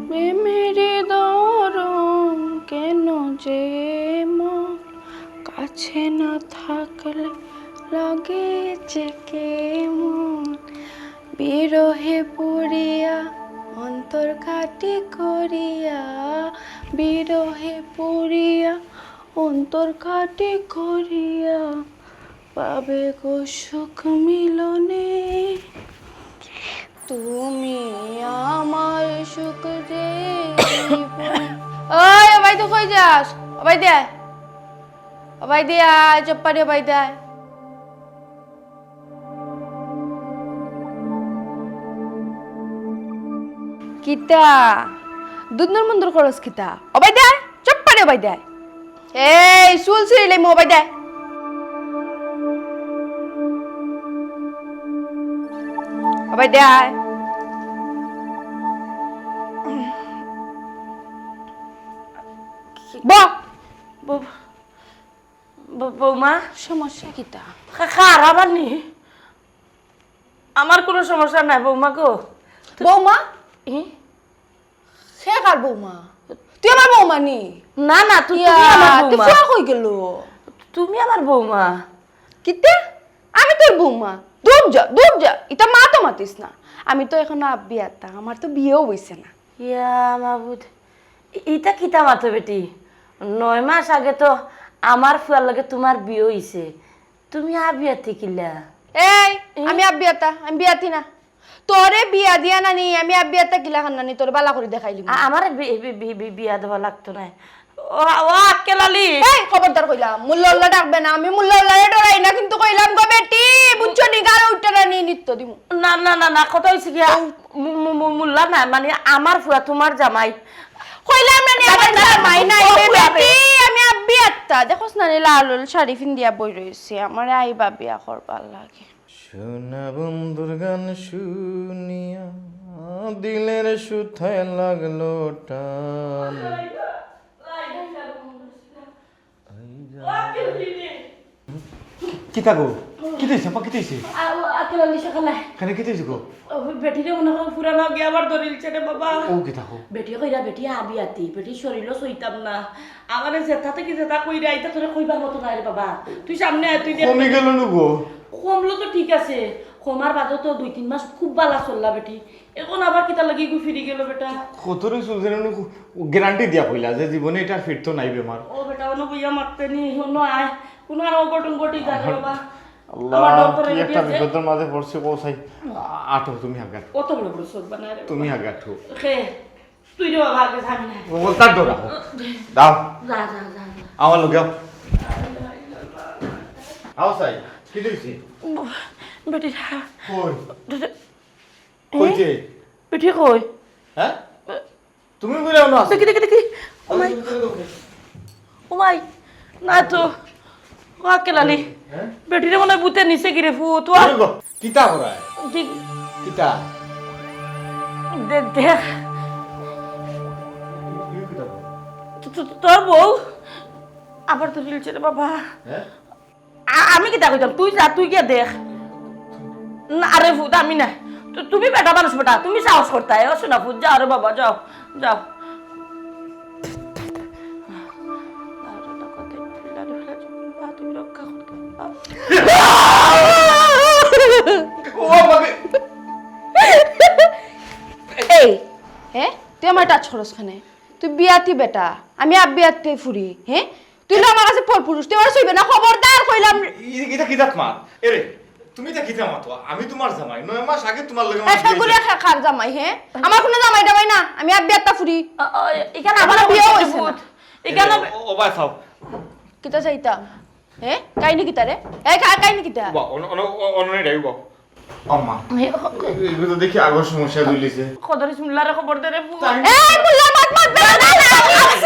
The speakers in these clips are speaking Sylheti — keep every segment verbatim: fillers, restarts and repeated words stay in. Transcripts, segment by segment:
প্রেমের দরম কেন যে মন, কাছে না থাকলে লাগে যে কেমন। বিরহে পুড়িয়া অন্তর কাটি করিয়া, বিরহে পুড়িয়া অন্তর কাটি করিয়া, পাবে গো সুখ মিলনে। তুমি আমার সুখ যে জীবনে। ওই, ওবায়দা, কই যাস? ওবায়দা আয়। ওবায়দা আয়, চুপ করি ওবায়দা আয়। কিতা? দুন্দর মুন্দর করস কিতা? ওবায়দা আয়, চুপ করি ওবায়দা আয়। এই, চুল ছিড়িলাইমু, ওবায়দা আয়। ওবায়দা আয়। বহ। বউ, ব-, বৌমা। সমস্যা কিতা? খা-, খারাপ আর নি। আমার কোনো সমস্যা নাই, বৌমা গো। বৌমা? ই? সে কার বৌমা? তুই আমার বৌমা নি? না, না, তু-, ইয়া, তুমি আমার তুই বৌমা। ফুয়া কই গেল? তুমি আমার বৌমা। কিতা? আমি তোর বৌমা? দূর যা, দূর যা। ইতা মাত মাতিস না। আমি তো এখনো আব্বিয়াত্তা, আমার তো বিয়াও অইছে না। ইয়া মাবুদ, ই-, ইতা কিতা মাতো বেটি? নয় মাস আগে তো আমার ফুয়ার লগে তুমার বিয়া অইছে, তুমি আব্বিয়াত্তি কিলা? এই, এ? আমি আব্বিয়াত্তা, আমি বিয়াতি না। তোরে বিয়া দিয়া নানি, আমি আব্বিয়াত্তা কিলা খান নানি, তোরে বালা করি দেখাইলিমু। আ-, আমারে বি-, বি-, বি-, বি-, বিয়া দেওয়া লাগতো নায়। ও, ও আক্কেল আলী। এই, খবরদার কইলাম, মোল্লা উল্লা ডাকবে না, আমি মোল্লা উল্লারে ডরাই না, কিন্তু কইলাম গো বেটি, বুঝছো নি, গাড়ো উঠতে নানি, নিত্য দিমু। না, না, না, না, কথা অইছে কি, মু-, মু-, মু-, মোল্লা না, মানে আমার ফুয়া তুমার জামাই। কইলাম না নি, আমার জামাই নাই, ও ফুয়া বেটি, আমি আব্বিয়াত্তা। দেখোস না নি, লাল লাল শাড়ি ফিন্দিয়া বই রইছি, আমারে আইবা বিয়া করবার লাগি। সোনা বন্ধুর গান শুনিয়া দিলের সুথায় লাগলো টান। কিতা গো? কিতা অইছে, আপা, কিতা অইছে? আ, ও, আক্কেল আলী সকালে। কেনে কিতা অইছে গো? ও, বেটিরে মনে হয় পুরানা গিয়া আবার ধরিলছে রে বাবা। ও কিতা কও? বেটি কইরা বেটি আব্বিয়াত্তি, বেটি শরীরও সইতাম না। আমারে যেতা থাকি যেতা কইরা, ইতা তোরে কইবার মতো নায় রে বাবা। তুই সামনে আয়, তুই দেখ। কমি গেল নু গো? কমলো তো ঠিক আছে, কমার বাদে তো দুই তিন মাস খুব বালা চললা বেটি, এখন আবার কিতা লাগি গু ফিরি গেল বেটা? কতরে চুলছে নু, গ্যারান্টি দিয়া কইলা যে জীবনে ইটা আর ফিরতো নায় বেমার। ও বেটা, অনো বইয়া মাততে নি, অনো আয়, কোনো আর অঘটন ঘটি যায় না বাবা। আল্লাহ, আমার ডক্টরে কি একটা বেটি আছে। বিপদের মাঝে পড়ছি, কও চাই। আ-, আটো, তুমি আগে আটো। কত বড় বড় চোখ বানায় রে তুমি বাবা। আগে আটো। খে, তুই রে বাবা, আগে যাবি না। ও, তার ডোরা। দাও। যা, যা, যা, যা। আমার লগে আও। আও চাই, কি দিছি? বেটি, কই? এ? কইছে? বেটি কই? হ্যাঁ? তুমি বুলে অনো আছো? দেখি, দেখি, দেখি। ও মাই। ও মাই, না তো। ও আক্কেল আলী। হ্যাঁ? বেটিরে মনে হয় ভূতে নিছে কি রে ফুত? ওই গো, কিতা করায়? কিতা? দে-, দেখ। তো-, তো-, তোর বউ আবার তো ফিরছে রে বাবা। হ্যাঁ? আ-, আমি কিতা কইতাম? তুই যা, তুই গিয়া দেখ। না, আরে ফুত, আমি না। তু-, তুমি বেটা মানুষ বেটা, তুমি সাহস করতায়। ও সোনা ফুত, যাও রে বাবা, যাও, যাও। ও বাবা। এই, হ্যাঁ? তুই আমারে touch করস কেনে? তুই বিয়াতি বেটা, আমি আব্বিয়াতি ফুরি, হ্যাঁ? তুই অইলে আমার কাছে পরপুরুষ, তুই আমারে ছইবে না, খবরদার কইলাম। ই-, ইটা কিতা মাত? এরে, তুমি ইটা কিতা মাতো? আমি তুমার জামাই, নয় মাস আগে তুমার লগে আমার বিয়া অইছে। কার জামাই, হ্যাঁ? আমার কুনু জামাই টামাই না, আমি আব্বিয়াত্তা ফুরি। অ, অ, ইখান আমার আমার বিয়াও অইছে না। এরে, ও, ও ভাই, চাও। কিতা চাইতাম? হ্যাঁ? কাহিনী কিতা রে? এই, কা-, কাহিনী কিতা? বা, অন-, অন-, অ-, অননি যাই বা। আম্মা, এ, ও, এ, এগুলো তো দেখি আগর সমস্যা তুলিছে। খবর দে রে, মোল্লারে খবর দে রে, ফুত। এই, মোল্লা, মাত, মাত, মাত, মাত, মাত, মাত,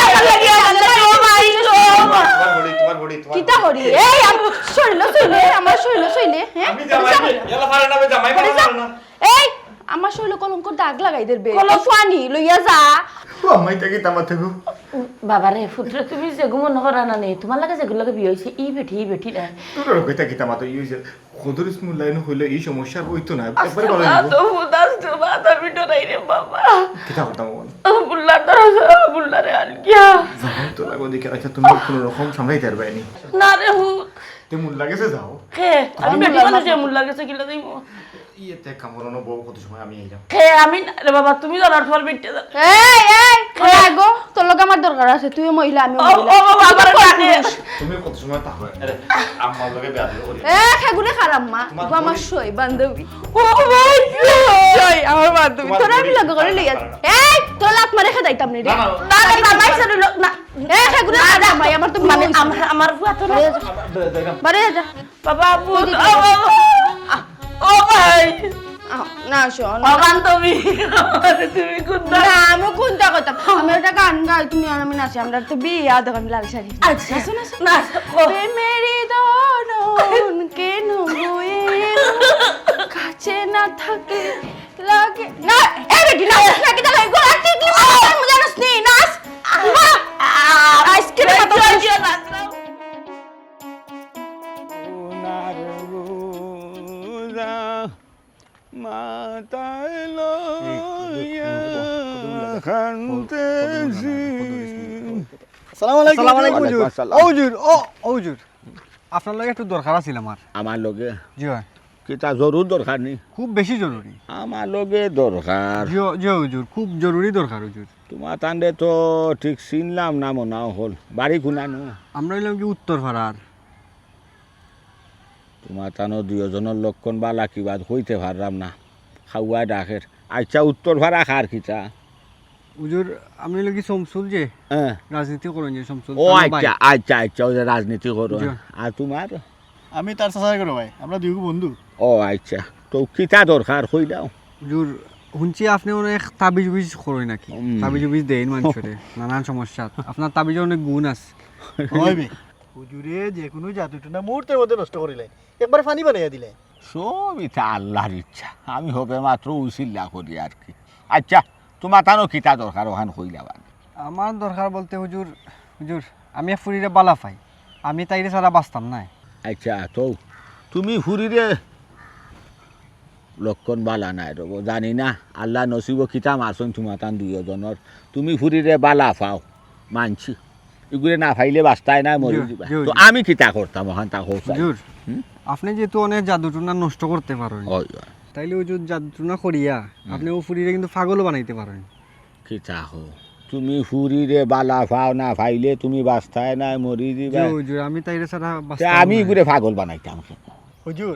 আমার লাগি, আমার লাগি, ও ভাই গো। তোমার ঘড়ি, তোমার ঘড়ি, তোমার কিতা ঘড়ি। ঘড়ি? এই, আমার শরীল ছইলে, আমার শরীল ছইলে, হ্যাঁ? আমি জামাই, ইয়ালা পারে না, আমি জামাই, পারে না। এই, আমার শরীরে কলঙ্কর দাগ লাগাই দেবে। কলঙ্ক আনি লইয়া যা। ও আম্মা, ইতা কিতা মাতো গো? বাবারে, ফুতরে, তুমি যেগু মনো করো না নে, তুমার লগে যেগুর লগে বিয়া অইছে, ই বেটি, ই বেটি না। তোর আর কইতা কিতা মাতো, ই অইছে। কদরিস মুল্লাইন হইলে ই সমস্যা অইতো না। একবারে ভালো অইবো। তো ফুত, আস্তে মাথা পিটো নাই রে বাবা। কিতা করতাম বল? ও বুল্লা, তোর বুল্লা রে আনকিয়া। যাও তো লাগো দেখি, আচ্ছা, তুমি কোনো রকম সামলাইতে পারবে নি? না রে ফুত। তে মুল্লা গেছে যাও। কে? আমি বেটি মানুষ, মুল্লা গেছে কিলা যাইমু? ইয়েতে কামড়ানো বউ কত সময় আমি আইলাম। কে আমি না রে বাবা, তুমি জানো আর তোমার বেটিয়ে জানে। এই, এই, কে? ওরা গো, তোর লগে আমার দরকার আছে, তুইও মহিলা, আমিও ও, মহিলা। ও বাবা, তুই আবার তো ডাকে। পুরুষ। তুমি কত সময় থাকো? আরে, আম্মার লগে বেয়াদবি করি। এ, সেগুনে খারাপ মা, তোমার ও আমার বড়ি- সই বান্ধবী। ও ভাই, সই, আমার বান্ধবী। তোমার তোরা আমি বড়ি- লগে করে লইয়া। এই, তোরা লাত মারে খেদাইতাম নি রে। না, না, না, না, না, না, না, না। এ, সেগুনে খারাপ মা, আমার তো মানে, মনে আমার, আমার ফুয়া তো না। বাড়ি যা। বাবা, ভূত, ও বাবা, ও ভাই। আহ, না, শোন। ও বান্ধবী, তুমি কোনটা? না, আমি কোনটা করতাম? আমি একটা গান গাই, তুমি আর আমি নাচি, আমরা তো বিয়া দেখো, আমি লাল শাড়ি। আচ্ছা। নাচো, নাচো। নাচ, ও। প্রেমেরই দরন কেন বয়ে এলো? কাছে না থাকলে লাগে না। এ বেটি, নাচ না, কিতা লাগে? গোলা টিকলি মারো, জানোস নি? নাচ। বাহ! আইসক্রিম খাতো। সোনার বোঝা মাথায় লইয়া কান্দেছি। আসসালামু আলাইকুম। আসসালামু আলাইকুম, হুজুর। ওয়ালাইকুম আসসালাম। ও হুজুর, ও, ও হুজুর, আপনার লগে একটু দরকার আছিল আমার। আমার লগে? জি অয়। কিতা জরুর দরকার নি? খুব বেশি জরুরি। আমার লগে দরকার। জি অ-, জি অয় হুজুর, খুব জরুরি দরকার হুজুর। তুমার তানরে তো ঠিক চিনলাম না মনে অইল। বাড়ি কুনানো? আমরা অইলাম কি উত্তর পাড়ার। তুমার তানো দুইওজনর লক্ষণ বালা কিবা কইতে পারলাম না। খাওয়া ডাকের। আচ্ছা, উত্তর পাড়া কার কিতা? হুজুর, আমি অইলাম কি শমসুল যে হ্যাঁ। রাজনীতি করইন যে শমসুল, ও তানো ভাই। আচ্ছা, আচ্ছা, আচ্ছা, ওই যে রাজনীতি করইন। জি। আর তুমার? আমি তার চাচার ঘরর ভাই, আমরা দুইগু বন্ধু। ও আচ্ছা, তো কিতা দরকার কইলাও? হুজুর, হুনছি আপনে অনেক তাবিজ উবিজ করইন নাকি? হুম। তাবিজ উবিজ দেইন মানষরে, নানান সমস্যা। আপনার তাবিজর অনেক গুণ আছে। অয় বে। হুজুরে যেকুনু জাদু টুনা মুহূর্তর মধ্যে নষ্ট করিলাইন, একবারে পানি বানাইয়া দিলাইন। সব ইতা আল্লার ইচ্ছা, আমি সবে মাত্র উছিলা করি আর কি। আচ্ছা, তুমার তানো কিতা দরকার অখান কইলাও আগে। আমার দরকার বলতে হুজুর, হুজুর, আমি এক ফুরিরে বালা পাই, আমি তাইরে ছাড়া বাঁচতাম নায়। আচ্ছা, তো তুমি ফুরিরে লক্ষণ বালা নায় রব, জানি না, আল্লায় নসিবো কিতা মারছইন তুমার তান দুইওজনর। তুমি ফুরিরে বালা পাও, মানছি। ইগুরে না পাইলে বাঁচতায় নায়, মরি জি, যিবায়। জি, তো জি। আমি কিতা করতাম অখান তা কও চাই? হুজুর, হুম? আপনে যেহেতু অনেক জাদু টুনা নষ্ট করতে পারইন, অয়, অয়। তাইলে হুজুর জাদু টুনা করিয়া হুম। আপনে অউ ফুরিরে কিন্তু পাগলও বানাইতে পারইন। কিতা কও? তুমি ফুরিরে বালা পাও, না পাইলে তুমি বাঁচতায় নায়, মরি যিবায়। জি হুজুর, আমি তাইরে ছাড়া তে বাঁচতাম আমি নায়। ইগুরে পাগল বানাইতাম কেনে? হুজুর,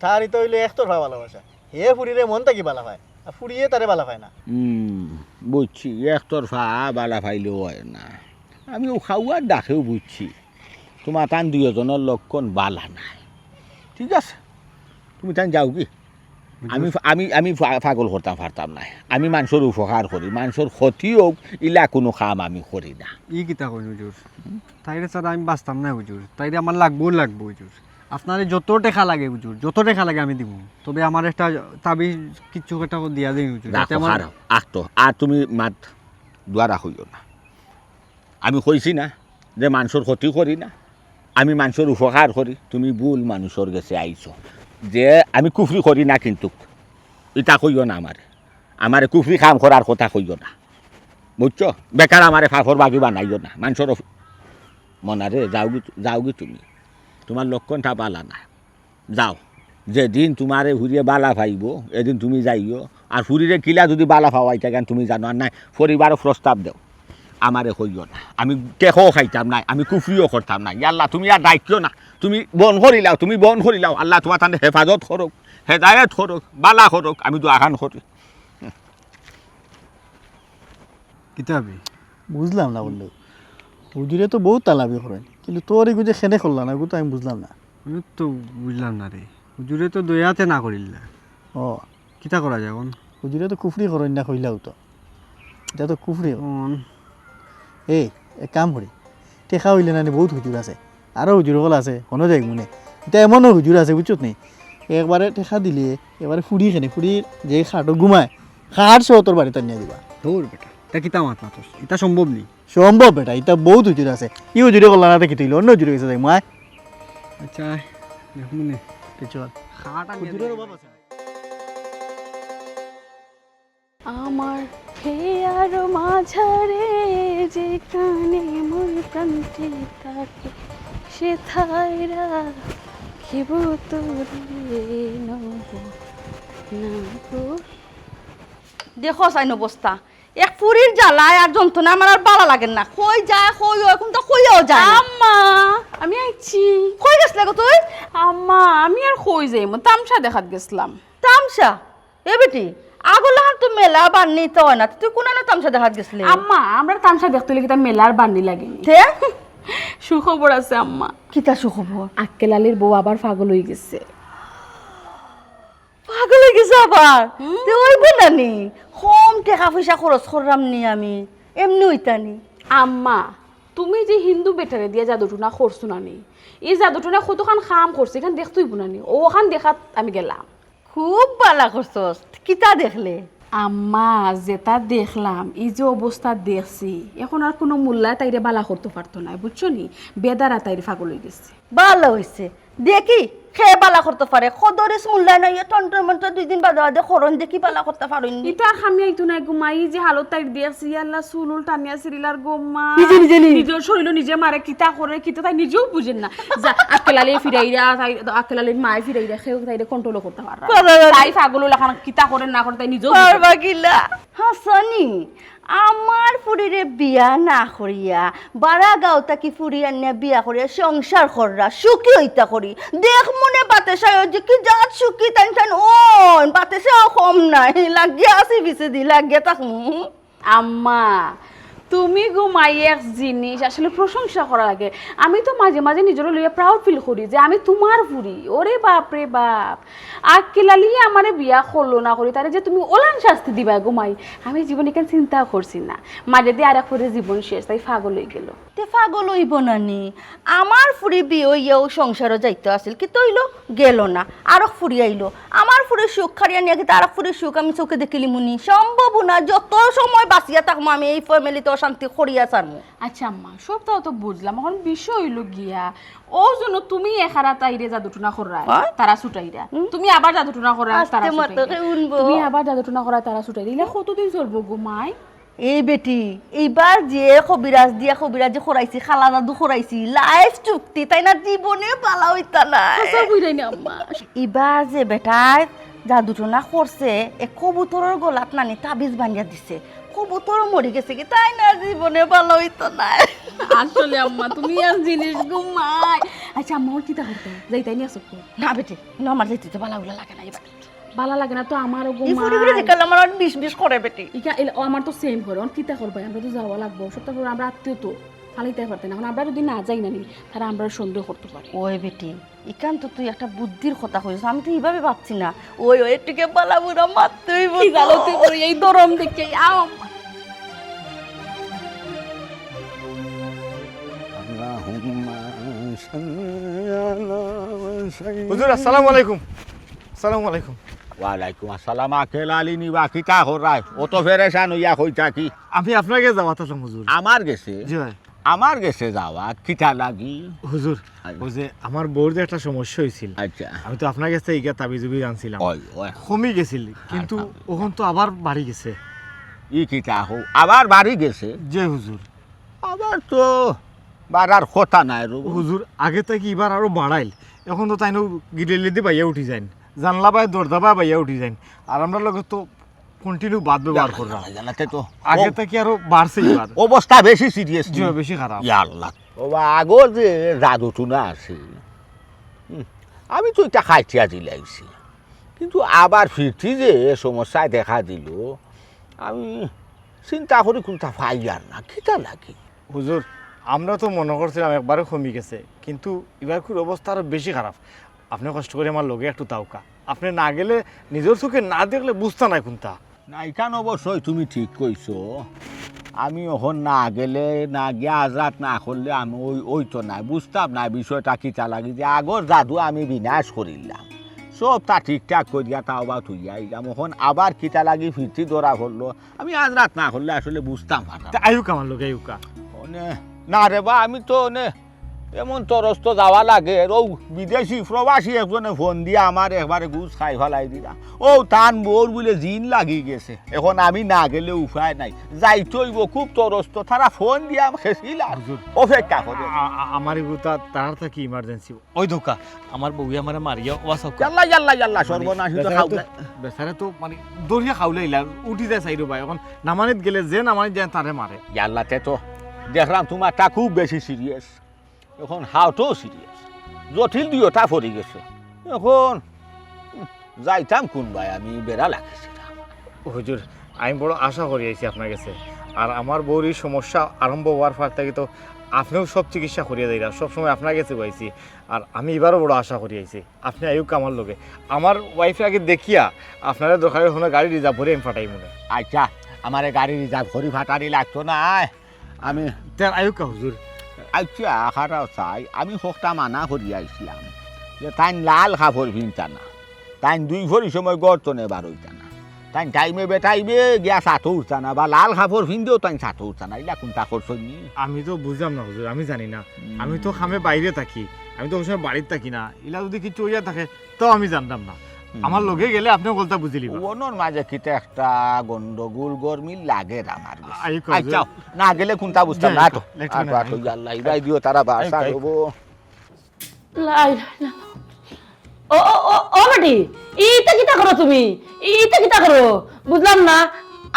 তার ইতা অইলো একতরফা ভালোবাসা। হে ফুরিরে মন থাকি বালা পায়, আর ফুরিয়ে তারে বালা পায় না। হুম, বুঝছি, একতরফা বালা পাইলেও অয় না। আমি অউ খাওয়ার ডাকেউ বুঝছি, তুমার তান দুইওজনর লক্ষণ বালা নায়। ঠিক আছে, তুমি তাইন যাওগি। আমি, আমি, আমি পা-, পাগল করতাম পারতাম নায়। আমি মানষর উপকার করি, মানষর ক্ষতি অউক, ইলা কুনু কাম আমি করি না। ই কিতা কইন হুজুর? তাইরে ছাড়া আমি বাঁচতাম নায় হুজুর, তাইরে আমার লাগবো, লাগবো হুজুর। আপনারে যত টেকা লাগে হুজুর, যত টেকা লাগে আমি দিমু, তবে আমার একটা তাবিজ কিচ্ছু একটা দিয়া দেইন হুজুর, যাতে রাখো, আমার খারাপ, আস্ত। আর তুমি মাত দুয়ারা কইও না। আমি কইছি না যে মানষর ক্ষতি করি না, আমি মানষর উপকার করি। তুমি ভুল মানষর গেছে আইছো। যে আমি কুফরি করি না, কিন্তুক ইতা কইও না আমারে। আমারে কুফরি কাম করার কথা কইও না, বুঝছো? বেকার আমারে পাপর বাগি বানাইও না। মানষর অফ-, মনারে, যাওগি, যাওগি তুমি। তুমার লক্ষণটা বালা না। যাও, যেদিন তুমারে ফুরিয়ে বালা পাইবো, এদিন তুমি যাইও। আর ফুরিরে কিলা যুদি বালা পাওয়াইতায় কেনে তুমি জানো, আর নায় পরিবারো প্রস্তাব দেও, আমারে কইও না। আমি টেকাও খাইতাম নায়, আমি কুফরিও করতাম নায়। ইয়া আল্লা, তুমি আর ডাকিও না, তুমি বন্ধ করিলাও, তুমি বন্ধ করিলাও। আল্লায় তুমার তানরে হেফাজত করউক, হেদায়েত করউক, বালা করউক, আমি দোয়াখান করি। কিতা বে? বুঝলাম না বন্ধু, হুজুরে তো বউত তালাবি করইন, কিন্তু তোর ইগু যে কেনে করলা না, ইগু তো আমি বুঝলাম না। আমি তো বুঝলাম না রে, হুজুরে তো দয়াতে না করিলা। ও। কিতা করা যায় অখন? হুজুরে তো কুফরি করইন না কইলাও তো, ইটা তো কুফরি। অন। এই, এক কাম করি, টেকা অইলে না নি বউত হুজুর আছে, আরো হুজুর অকল আছে, হনো যাইমু নে। ইটা এমনও হুজুর আছে, বুঝছত নি? একবারে টেকা দিলে, এবারে ফুড়ি কেনে, ফুড়ি যে খাটো ঘুমায়, খাট সহ তোর বাড়িত আনিয়া দিবা। দূর বেটা, ইতা কিতা মাত মাতস? ইতা সম্ভব নি। সম্ভব বেটা, ইতা বউত হুজুর আছে। ই হুজুরে করলা না, তে কিতা অইলো? অন্য হুজুরে গেছে যাই, মায়। আচ্ছা, দেখমু নে। তে চল। খাট আনিয়া হুজুরের দিবা। অভাব আছে। আমার ফেয়ার মাঝারে যেখানে মোর প্রাণটি থাকে, সেথায় রাখিব তোরে নব না গো। দেখো চাইন অবস্থা, এক ফুড়ির জ্বালায় আর যন্ত্রণা আমার আর বালা লাগের না। কই যায়, কই অয়, কুনতা কইয়াও যায় না। আম্মা, আমি আইছি। কই গেছলে গো তুই? আম্মা, আমি আর কই যাইমু, তামশা দেখাত গেছলাম। তামশা? এ বেটি, আগর লাখান তো মেলা বান্নি তো অয় না, তুই কুনানো তামশা দেখাত গেছলে? আম্মা, আমরার তামশা দেখতে অইলে কিতা মেলার বান্নি লাগেনি? তে? সুখবর আছে আম্মা। কিতা সুখবর? আক্কেল আলীর বউ আবার পাগল অইগেছে। পাগল অইগেছে আবার? হুম। তে অইবো না নি? কম টেকা পয়সা খরচ কররাম নি আমি, এমনে অইতা নি। আম্মা, তুমি যে হিন্দু বেটারে দিয়া জাদুটুনা করছো না নি, ই জাদুটুনা কতখান কাম করছে, ইখান দেখতে অইবো না নি? অউ অখান দেখাত আমি গেলাম। খুব বালা করছস। কিতা দেখলে? আম্মা, যেতা দেখলাম, ই যে অবস্থা দেখছি, এখন আর কুনু মুল্লায় তাইরে বালা করতো পারতো নায়, বুঝছো নি? বেদারা তাইর পাগল অইগেছে। বালা অইছে। দেখি, কে বালা করতো পারে। কদরিস মুল্লায় নায়, টন্টর মন্টর দুই দিন বাদে বাদে করইন, দেখি বালা করতা পারইন নি। ইতা কামে আইতো নায় গো মা, ই যে হালত তাইর দেখছি, ইয়া আল্লাহ, চুল উল টানিয়া ছিড়িলার গো মা। নিজে নিজে নি? নিজর শরীলো নিজে মারে, কিতা করে, কিতা তাই নিজেও বুঝের না। যা, আক্কেল আলীয়ে ফিরাইরা, তাই, আক্কেল আলীর মায়ে ফিরাইরা, কেউ তাইরে control করতা পাররা না। পাররা না। তাই পাগল অইলা খান, কিতা করে না করে তাই নিজেও বুঝের না। পারবা কিলা? হাছানি, আমার ফুড়িরে বিয়া না করিয়া, বারা গাঁও থাকি ফুড়ি আনিয়া বিয়া করিয়া সংসার কররা, সুখী অইতা করি। দেখমু নে বাতেশায় যে কি জাত সুখী, তাইন তাইন অইন, বাতেশাও কম নায়, লাগিয়া আছি পিছেদি, লাগিয়া থাকমু। আম্মা, তুমি গো মাই এক জিনিস, আসলে প্রশংসা করা লাগে। আমি তো মাঝে মাঝে নিজরে লইয়া proud feel করি যে আমি তুমার ফুড়ি। ওরে বাপ রে বাপ, আক্কেল আলীয়ে আমারে বিয়া করলো না করি, তারে যে তুমি অলান শাস্তি দিবায় গো মাই, আমি জীবনে ইখান চিন্তাও করছি না। মাঝেদি আরেক ফুড়ির জীবন শেষ, তাই পাগল অইগেলো। তে পাগল অইবো না নি? আমার ফুড়ি বিয়া অইয়াও সংসারো যাইতো আছিল, কিতা অইলো? গেলো না। আরক ফুড়ি আইলো। আমার ফুড়ির সুখ কাড়িয়া নিয়া কিতা আরক ফুড়ির সুখ আমি চউখে দেখিলিমু নি? সম্ভব না। যত সময় বাচিয়া থাকমু আমি ই family-ত অশান্তি করিয়া ছাড়মু। আচ্ছা আম্মা, সবতাও তো বুঝলাম, এখন বিষয় অইলো গিয়া, অউ জন্য তুমি একারা তাইরে জাদুটুনা কররায়, হ্যাঁ? তারা ছুটাইরা। হুম? তুমি আবার জাদুটুনা কররায়, আস্তে তারা মাতো ছুটাইরা। কে উনবো। তুমি আবার জাদুটুনা কররায়, তারা ছুটাইরা। ইলা কতদিন চলবো গো মাই? এই বেটি, এইবার যে কবিরাজ দিয়া কবিরাজি করাইছি, কালা জাদু করাইছি, life চুক্তি, তাইন আর জীবনে বালা অইতা নায়। হাছা কইরায় নি আম্মা? ইবার যে বেটায় জাদুটুনা করছে, এ কবুতরর গলাত নানি তাবিজ বান্ধিয়া দিছে, কবুতর মরি গেছে গি, তাইন আর জীবনে বালা অইতা নায়। আসলে আম্মা, তুমি আর জিনিস গো মাই। আচ্ছা আম্মা, অখন কিতা করতাম? যাইতায় নি আজকে? না বেটি, না, আমার যাইতে তো বালা উলা লাগে না ইবার। বালা লাগে না তো আমারও গো মাই। ই ফুড়িগুরে দেখলে আমার আর বিষ বিষ করে বেটি। ইকা এল-, ও আমার তো same করে। অখন কিতা করবায়? আমরা তো যাওয়া লাগবো। সবতা পরে আমরা আত্মীয় তো। ফালাইতায় পারতায় না। এখন আমরা যদি না যাই না নি, তারা আমরারে সন্দেহ করতো পারে। ওই বেটি, ইখান তো তুই একটা বুদ্ধির কথা কইছস। আমি তো ইভাবে ভাবছি না। ওই, ওই, একটুকে বালা বুড়া মাততে অইবো। কি জানো তুই করে এই দরম দেখে? আও আম্মা। আল্লাহুম্মা সাল্লি আলা সাইয়্যিদিনা হুজুর, আসসালামু আলাইকুম। আসসালামু আলাইকুম। ওয়ালাইকুম আসসালাম। আক্কেল আলী নি বা, কিতা কররায়? অত পেরেশান অইয়া কই থাকি? আমি আপনার গেছে যাওয়াত আছলাম হুজুর। আমার গেছে? জি ভাই। আমার গেছে যাওয়াত কিতা লাগি? হুজুর, আচ্ছা। ওই যে আমার বউর যে একটা সমস্যা অইছিল, আচ্ছা। আমি তো আপনার গেছে ইগিয়া তাবিজ উবিজ আনছিলাম। ওই, ওই। কমি গেছিল, কিন্তু আলহামদুলিল্লাহ। অখন তো আবার বাড়ি গেছে। ই কিতা কও? আবার বাড়ি গেছে? জি হুজুর। আবার তো বাড়ার কথা নায় রে। হুজুর, আগে থাকি ইবার আরো বাড়াইল। অখন তো তাইন গ্রিলেদি বাইয়া উঠি যাইন, জানলা বায় দরজা বায় বাইয়া উঠি যাইন। আর আমরার লগে তো continue বাদ ব্যবহার কররা। না, না, তে তো আগে ও থাকি আরো বাড়ছে ইবার। অবস্থা বেশি serious জি, নি? বেশি খারাপ। ইয়া আল্লাহ। ও বা, আগর যে জাদুটুনা আছে, হুম, আমি তো ইটা কাটিয়া দিলাইছি। কিন্তু আবার ফিরতি যে সমস্যায় দেখা দিল, আমি চিন্তা করি কুনতা পাইয়ার না, কিতা লাগি? হুজুর, আমরা তো মনো করছিলাম একবারে কমি গেছে, কিন্তু ইবার খুর অবস্থা আরো বেশি খারাপ। আপনে কষ্ট করি আমার লগে একটু থাকউক্কা। আপনে না গেলে, নিজর চউখে না দেখলে বুঝতা নায় কুনতা। না, ইখান অবশ্যই তুমি ঠিক কইছো। আমি অখন না গেলে, না গিয়া আজরাত না করলে আমি অই-, অইতো নায়, বুঝতাম নায় বিষয়টা কিতা লাগি যে আগর জাদু আমি বিনাশ করিলাম। সবতা ঠিকঠাক করিয়া তাও বা থইয়া আইলাম। অখন আবার কিতা লাগি ফিরতি ধরা পড়লো, আমি আজ রাত না করলে আসলে বুঝতাম পারতাম না। তে আইউক্কা আমার লগে, আইউক্কা। অনে, না রে বা, আমি তো অনে এমন তরস্ত যাওয়া লাগে, অউ বিদেশি প্রবাসী একজনে ফোন দিয়া আমারে একবারে গুছ খাই ফালাই দিলা। অউ তান বউর বুলে জিন লাগি গেছে, অখন আমি না গেলে উপায় নাই, যাইতে অইবো। খুব তরস্ত, তারা ফোন দিয়া খেছিলা, হুজুর। অপেক্ষা করে। আ-, আ-, আমার এগু তা-, তার থাকি ইমার্জেন্সি। ওই ধোকা, আমার বউয়ে আমারে মারিয়া ওয়া সব ইয়াল্লা, ইয়াল্লা, ইয়াল্লা, মানে, সর্বনাশ, ই তো বেচারা তো, খাওলা। বেচারা তো, মানে, দরিয়া খাওলাইলা, উঠি যায় সাইরো ভাই। অখন নামানিত গেলে যে নামানিত যায় তারে মারে। ইয়াল্লা, তে তো দেখলাম তুমারটা খুব বেশি সিরিয়াস। অখন হাওটাও সিরিয়াস। জটিল দুইওটা পড়ি গেছে। অখন, উম, যাইতাম কুন বায়, আমি বেড়া লাগেছে। হুজুর, আমি বড় আশা করি আইছি আপনার গেছে। আর আমার বউর ই সমস্যা আরম্ভ অওয়ার পর থাকি তো আপনেও সব চিকিৎসা করিয়া যাইরা, সব সময় আপনার গেছে আইছি। আর আমি ইবারও বড় আশা করি আইছি, আপনে আইউক্কা আমার লগে। আমার ওয়াইফরে আগে দেখিয়া আপনারে দরকার অইলে গাড়ি রিজার্ভ করি আমি ফাটাইমুনে। আচ্ছা, আমারে গাড়ি রিজার্ভ করি ফাটানি লাগতো না, আয়। আমি তে আইউক্কা হুজুর। আচ্ছা, আখাটাও চাই, আমি হকটা মানা করিয়া আইছলাম যে তাইন লাল কাপড় ফিনতা না, তাইন দুইফরি সময় ঘর তনে বারইতা না, তাইন টাইমে বেটাইমে গিয়া ছাতো উঠতা না, বা লাল কাপড় ফিনদেও তাইন ছাতো উঠতা না, ইলা কুনতা করছইন নি? আমি তো বুঝলাম না হুজুর, আমি জানি না। হুম। আমি তো কামে বাইরে থাকি, আমি তো অউ সময় বাড়িত থাকি না। ইলা যুদি কিচ্ছু অইয়া থাকে, তো আমি জানতাম না। হুম। আমার লগে গেলে আপনে হকলতা বুঝিলিবা। অনর মাঝে কিতা একটা গন্ডগোল গরমিল লাগের আমার গেছে। আইউক্কা হুজুর। আচ্ছা, না গেলে কুনতা বুঝতাম না, আটো। লেট আটো, না, আটো, আইউক্কা। ইয়াল্লা, ইবায় দিও তারা বাসা আইউক্কা, আইউক্কা। হবো। লাই, লাই, লাই। ও, ও, ও, ও বেটি, ইতা কিতা করো তুমি? ইতা কিতা করো? বুঝলাম না।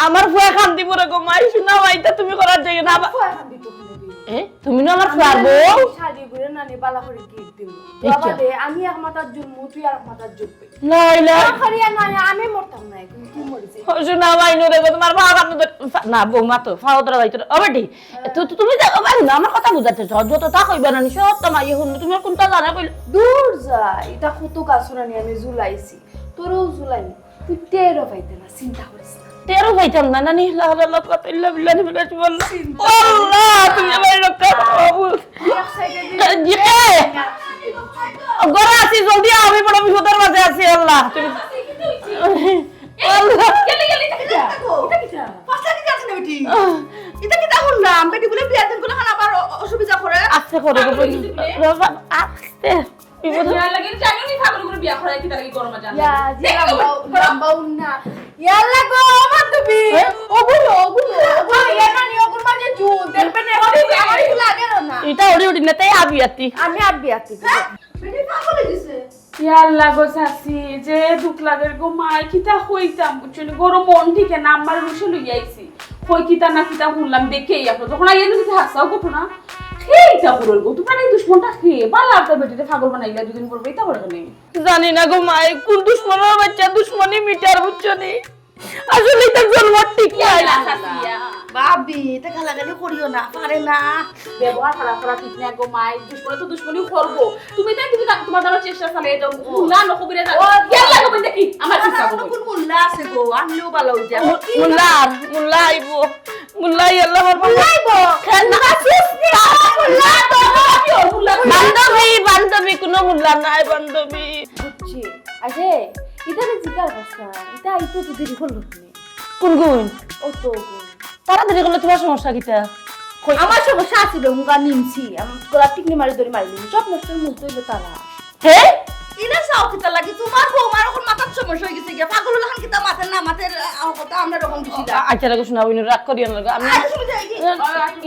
আমার ফুয়া কান্দিবো রে গো, মাই শুনা, ইতা তুমি করার জাগা না। ফুয়া কান্দিতো কেনে রে? এ, তুমি না আমার ফুয়ার বউ? শাড়ি ঘুরে নানি বালা করি গিফট দিমু। এই তো কে? বাবা রে, আমি এক মাথার জুলমু, তুই আর এক মাথার জুলবি। লাই, লাই। না, খালি আর নয়, আমি মরতাম না, কিন্তু তুই মরিস। ও, শুনা, ভাই, নুরে গো, তোমার বাবা কান্দিতো। না, বৌমা তো, ফাও ধরা যাইতো না। ও বেটি, তু-, তু-, তুমি যে, ও ভাই, না, আমার কথা বুঝাতে চাও, যততা কইবা না, সবতা মাইয়ে হুনবো, তুমি কুনতা জানা কইলে? দূর যা, ইতা কত গাছ নানি আমি ঝুলাইছি, তোরেও ঝুলাইমু, তুই টেরও পাইতে না, চিন্তা করিস না। টেরও পাইতাম না, নানি, লা হাওলা ওয়ালা কুওয়াতা ইল্লা বিল্লাহি মিনাশ শাইতানির রাজিম। চিন্তা আল্লাহ, তুমি আমারে রক্ষা করো। এক সাইডে দিয়ে জি। ঘরে আছি, জলদি আও, আমি বড় বিপদের মাঝে আছি, আল্লাহ। তুমি আল্লাহ। গেলে, গেলে, ইটা কিতা? ইটা কিতা? পাঁচ লাখ টাকা আছে না বেটি? ইটা কিতা করলাম? বেটি বলে বিয়ার দিন গুলো খান আবার অ-, অসুবিধা করে। আস্তে করো, আবার গো, কিছু দিলে? বাবা, আস্তে। বিপদ। বিয়া লাগে, জানো নি, পাগল করে বিয়া করায় কিতা লাগি গরম জানো? ইয়া, জি, দেখো, লাম্বা, গরম। লাম্বা উন্না। ইয়াল্লা গো, আমার তো বি-, হ্যাঁ? ওগুলো, ওগুলো, ওগুলো, ইয়া না নি, ওগুলো মাঝে জুন, দেখবে না, ওগুলো, আমার এগুলো লাগে না। ইটা ওড়ি ওড়ি না, তাই আবি আতি। আমি আবি আতি। হ্যাঁ? বেটি পাগল হয়ে গেছে। ইয়া আল্লাহ গো চাচি, যে দুখ লাগের গো মাই, কিতা কইতাম, বুঝছো নি? গরম মন ঠিক না, আমার রুশে লইয়া আইছি। কই কিতা না কিতা হুনলাম, দেখে আইয়া পড়ো। যখন আইয়া দেখি হাছাউ ঘটনা। খেইতা করো গো, তুমার এই দুশমনটা কে? বালা একটা বেটিরে পাগল বানাইলা দুদিন পর, ইতা করে কেনে? জানি না গো মাই, কোন দুশমনর বাচ্চা দুশমনি মিটার, বুঝছো নি? আসলে ইতার জন্ম ঠিক নাই। ভাবি, ইতা গালাগালি করিও না, পারে না। ব্যবহার খারাপ করা ঠিক না গো মাই, দুশমনে তো দুশমনি করবো। তুমি তাই, তুমি তাকে, তুমার দ্বারা চেষ্টা চালিয়ে যাও। মুল্লা না কবিরাজ। ও, ইয়াল্লা গো, দেখি, আমার চিন্তা করবো। কোন মুল্লা আছে গো? আনলেও ভালো হয়ে যায়। মুল্লা, মুল্লা আইবো। মুল্লা ইয়াল্লা আমার মুল্লা আইবো। খেল না। মুল্লা শেষ নেই। মুল্লা তো মুল্লা। বান্ধবী, বান্ধবী, কোনো মুল্লা নাই, বান্ধবী। বুঝছি। আরে, ইতারে জিকার করছ না। ইতা আইতো তো দেরি করলো কেনে? কোন গুণ? ও তো গুণ। তাড়াতাড়ি করলে তোমার সমস্যা কিতা? কই? আমার সমস্যা আছে রে, মুগা নিমছি। আমি গলা টিকনি মারি ধরি মারি নিমছি। সব নষ্ট মুলতে হইলো তারা। হে? ইনা চাও কিতা লাগি? তোমার বৌমার এখন মাথার সমস্যা হয়ে গেছে গিয়া। পাগল হলে কিতা মাথার না মাথার, আহ, কথা আমরা রকম বেশি না। আ-, আচ্ছা, রাখো, শোনা, ওই রাগ করিও না, আমি আচ্ছা, শুনে যাই কি?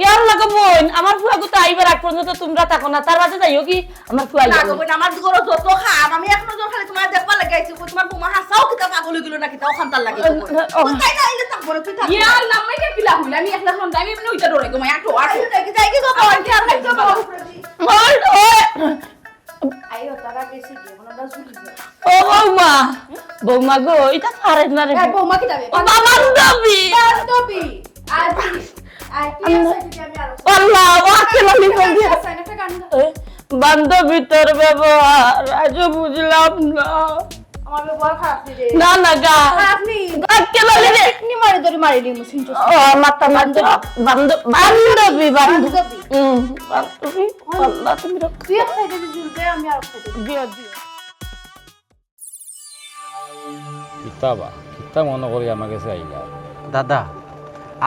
ইয়ার লাগো বোন, আমার ফুয়া গুতা আইবার আগ পর্যন্ত তোমরা থাকো না, তার বাদে যাইও কি? আমার ফুয়া না আইয়া গো বইন, আমার ঘরো যত খাম, আমি এক নজর খালি তোমার দেখবার লাগি আইছি, কই তোমার বৌমা হাছাউ কিতা পাগল হইগেল না কিতা, অখানতার লাগি তো বইন। ও, ও। কই তাই না আইলে থাকবো না, তুই থাকবি। ইয়া আল্লাহ, মাইয়া কিলা হইল, আমি একলা হন, আমি এমনি ওইটা ডরাই গো, মাই, আটো, আটো। আইলে যাই কি, যাই কি গো, বইন, কি আর খাইতে পারবো? আমার, ও। আইও, তারা গেছে কি, এখন আমরা ঝুলি যাই। ও বৌমা, বৌমা গো, এটা পারে না রে। এই বৌমা কিতা বে? ও বান্ধবী। বান্ধবী। আজি, আই, কি আছে যদি আমি আরো আল্লাহ, ও আজকে লালি বন্ধু। একটা গান গাও। এ, বান্ধবী তোর ব্যবহার আজও বুঝলাম না। আমার ব্যবহার খারাপ নি রে। না, না, গা। খারাপ নি। আজকে লালি রে। টিকনি মারি ধরি মারি নিমু, শুনছো? ও, মাথা, মাথা। বান্ধব-, বান্ধব-, বান্ধবী, বান্ধবী। বান্ধবী। হুম, বান্ধবী। আল্লাহ, তুমি রক্ষা তুই এক সাইডে ঝুলবে, আমি আর এক সাইডে। দিও, দিও। কিতা বা, কিতা মনো করি আমার গেছে আইলা? দাদা,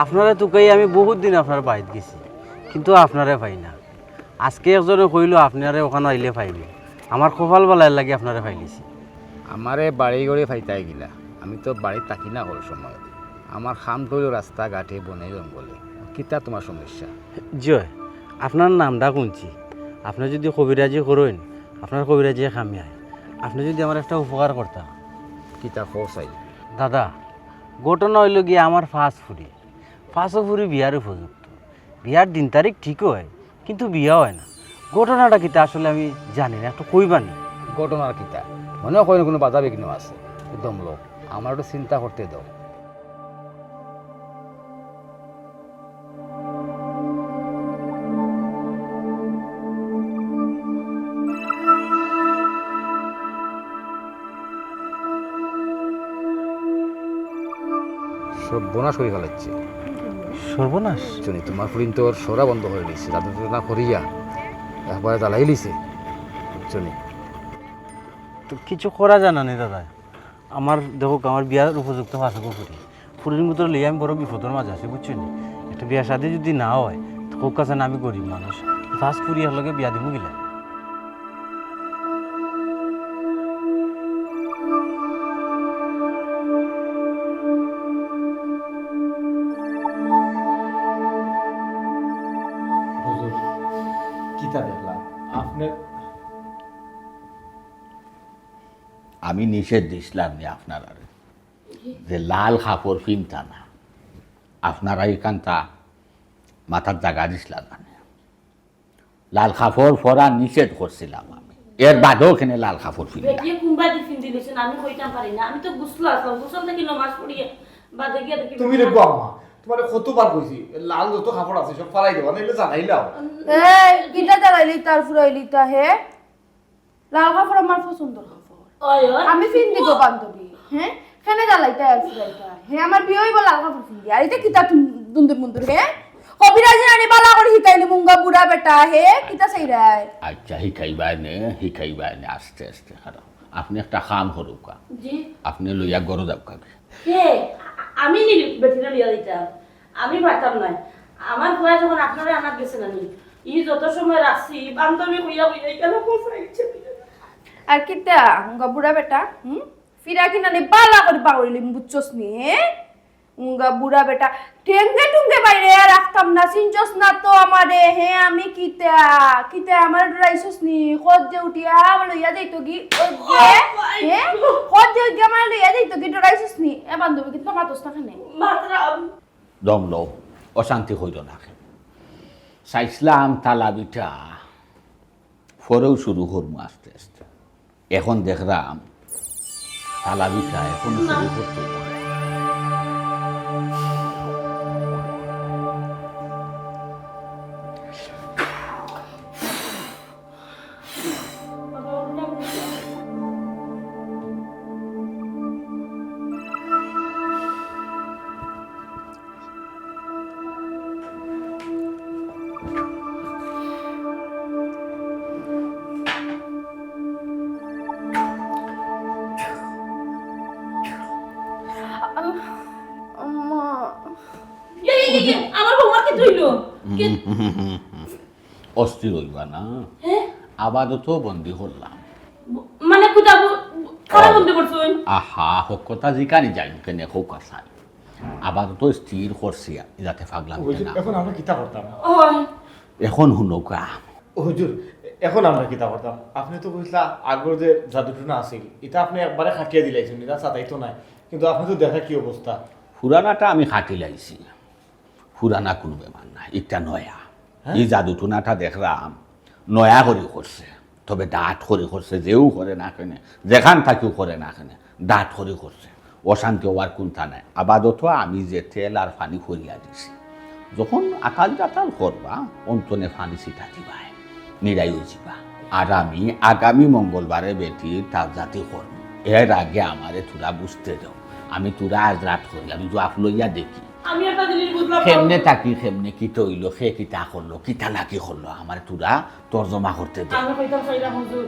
আপনারে তুকাই আমি বহুত দিন আপনার বাড়িত গেছি, কিন্তু আপনারে পাই না। আজকে একজনে কইলো আপনারে অখানো আইলে পাইমু। আমার কপাল ভালার লাগি আপনারে পাইলিছি। আমারে বাড়ি ঘরে পাইতায় কিলা, আমি তো বাড়িত থাকি না হকল সময়। আমার কাম তো অইলো রাস্তাঘাটে, বনে জঙ্গলে। কিতা তুমার সমস্যা? জি অয়, আপনার নামটা হুনছি। আপনে যুদি কবিরাজি করইন, আপনার কবিরাজি কামে আয়। আপনে যুদি আমার একটা উপকার করতা। কিতা কও চাই? দাদা, ঘটনা অইলো গিয়া আমার পাঁচ ফুরি, পাঁচও ফুরি বিয়ার উপযুক্ত। বিয়ার দিন তারিখ ঠিক অয়, কিন্তু বিয়া অয় না। ঘটনাটা কিতা আসলে আমি জানি না, একটু কইবা নি? ঘটনার কিতা? মনে অয় কুনু বাধা বিঘ্ন আছে। দম লও, আমারে একটু চিন্তা করতে দেও। সর্বনাশ করি ফালাইছে। সর্বনাশ? শুনি, তুমার ফুরিন্তর সরা বন্ধ করি দিছে, জাদু টনা করিয়া একবারে জ্বালাইলিছে। শুনি। তো কিছু করা যায় না নি দাদা? আমার দেখউক্কা, আমার বিয়ার উপযুক্ত পাঁচও ফুরি। ফুরির মতো লইয়া আমি বড় বিপদর মাঝে আছি, বুঝছো নি? একটা বিয়া শাদি যুদি না অয়, তো কউক্কা চাইন, আমি গরিব মানুষ, পাঁচ ফুরি একলগে বিয়া দিমু কিলা? হুজুর, কিতা দেখলাম? আপনে আমি নিষেধ দিছলাম নি আপনারারে যে লাল কাপড় ফিনতা না? আপনারা ইখানতা মাথাত জাগা দিছলা না নি? লাল কাপড় ফরা নিষেধ করছিলাম আমি, এর বাদেও কেনে লাল কাপড় ফিনতা? বেটিয়ে কুনবাদি ফিন্দি লইছইন, আমি কইতাম পারি না। আমি তো গোসলো আছলাম, গোসল থাকি নমাজ পড়িয়া বাদে গিয়া দেখি তুমি রে গো আম্মা, তুমারে কতবার কইছি, লাল যত কাপড় আছে সব ফালাই দেবা, নাইলে জ্বালাইলাও। এই, কিতা জ্বালাইলিতা আর ফুরাইলিতা হে? লাল কাপড় আমার পছন্দর কাপড়। ওই, ওই। আমি ফিন্দি গো বান্ধবী, হে? কেনে জ্বালাইতা আর ফুরাইতা? হে, আমার বিয়া অইবো লাল কাপড় ফিন্দি। আর ইতা কিতা তুম-, দুন্দুর মুন্দুর, হে? কবিরাজি নানি বালা করি হিকাইলি মুঙ্গা বুড়া বেটা, হে? কিতা চাইরায়? আচ্ছা, হিকাইবায় নে, হিকাইবায় নে, আস্তে আস্তে হারো। আপনে একটা কাম করউক্কা। জি। আপনে লইয়া ঘরো যাউক্কা। কে? আ-, আমি নি বেটিরে লইয়া যাইতাম? আমি পারতাম নায়। আমার ফুয়া যখন আপনারে আনাত গেছে না নি, ই যত সময় রাখছি, বান্ধবী কইয়া কইয়া কেন বসাই ইচ্ছে দিল না। আর কিতা, উঙ্গা বুড়া বেটা, হুম? ফিরা কিনা নি বালা করি বাগড়িলিম, বুঝছস নি, হে? উঙ্গা বুড়া বেটা, টেঙ্গে টুঙ্গে বাইরে আর রাখতাম না, চিনছস না তো আমারে, হে? আমি কিতা, কিতা আমারে ডরাইছস নি? কত যে উঠিয়া আমার লইয়া যাইতো গি, ওই যে, হে? কত যে উঠিয়া আমার লইয়া যাইতো গি, ডরাইছস নি? এ বান্ধবী, কিন্তু মাতস না কেনে? মাতরাম। দম লও, অশান্তি কইরো না কেনে। চাইছলাম তালাবিটা পরেউ শুরু করমু আস্তে আস্তে। এখন দেখরাম তালাবিটা এখন শুরু করতে। আম্মা। ইয়ে, ইয়ে, ইয়ে, ইয়ে, আমার বৌমার কি হইল? কি? অস্থির হইবা না। হ্যাঁ? আপাতত বন্দি করলাম। ব-, মানে, কোথা ব-, ব-, কারা ও। বন্দি করছইন? আহা, হক কথা জিকানি যাইন কেনে, হক আসাই। আপাতত স্থির করছি, যাতে পাগলাম ওই যে, না। এখন আমরা কিতা করতাম? ওই। এখন হুনউক্কা। ও হুজুর, এখন আমরা কিতা করতাম? আপনে তো কইছলা আগর যে জাদু টুনা আছিল, ইটা আপনে একবারে কাটিয়া দিলাইছইন, ইটা সাতাইতো নায়। কিন্তু আপনে তো দেখরা কি অবস্থা। পুরানাটা আমি কাটিলাইছি, পুরানা কুনু বেমার নায়, ইটা নয়া। হ্যাঁ? ই জাদু টুনাটা দেখরাম নয়া করি করছে, তবে ডাট করি করছে, যেউ করে না কেনে, যেখান থাকিউ করে না কেনে, ডাট করি করছে। অশান্তি অওয়ার কুন্তা নাই। আপাতত আমি যে তেল আর পানি করিয়া দিছি, যখন আতাল জাতাল করবা, অন্তনে পানি ছিটা দিবায়, নিরাই অইযিবা। আর আমি আগামী মঙ্গলবারে বেটির তাবজাতি করমু। এর আগে আমারে থুড়া বুঝতে দেও। আমি থুড়া আজ রাত করি, আমি জুয়াফ লইয়া দেখি। আমি একটা জিনিস বুঝলাম না। কেমনে থাকি, কেমনে কিতা অইলো, কে কিতা করলো, কিতা নাকি করলো, আমারে থুড়া তর্জমা করতে দেও। আমি কইতাম চাইলাম হুজুর,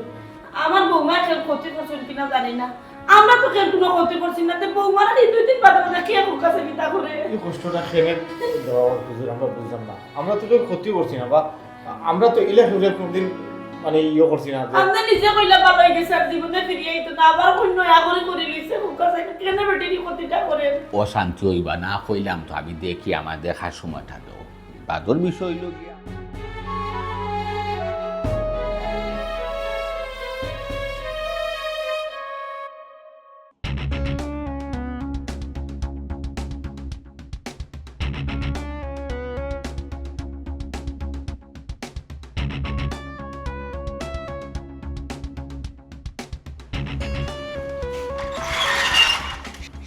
আমার বৌমা কেউ ক্ষতি করছইন কিনা জানি না, আমরা তো কেউর কুনু ক্ষতি করছি না, তে বউ মারার এই দুই দিন বাদে বাদে কে কুকাছে কিতা করে? এই কষ্টটা কেনে দেওয়া, হুজুর, আমরা বুঝলাম না। আমরা তো কেউর ক্ষতি করছি না, বা আমরা তো ইলা কেউরে কোনোদিন মানে ইয়ে করছি না যে আপনে নিজে কইলা ভালা অই গেছে, আর জীবনে ফিরিয়া আইতো না, আবার কইন নয়া করি করি লইছে, কুকাছে কেনে বেটির ক্ষতিটা করে? অশান্তি অইবা না, কইলাম তো আমি দেখি, আমার দেখার সময়টা দেও। বাদর বিষয় অইলো গিয়া।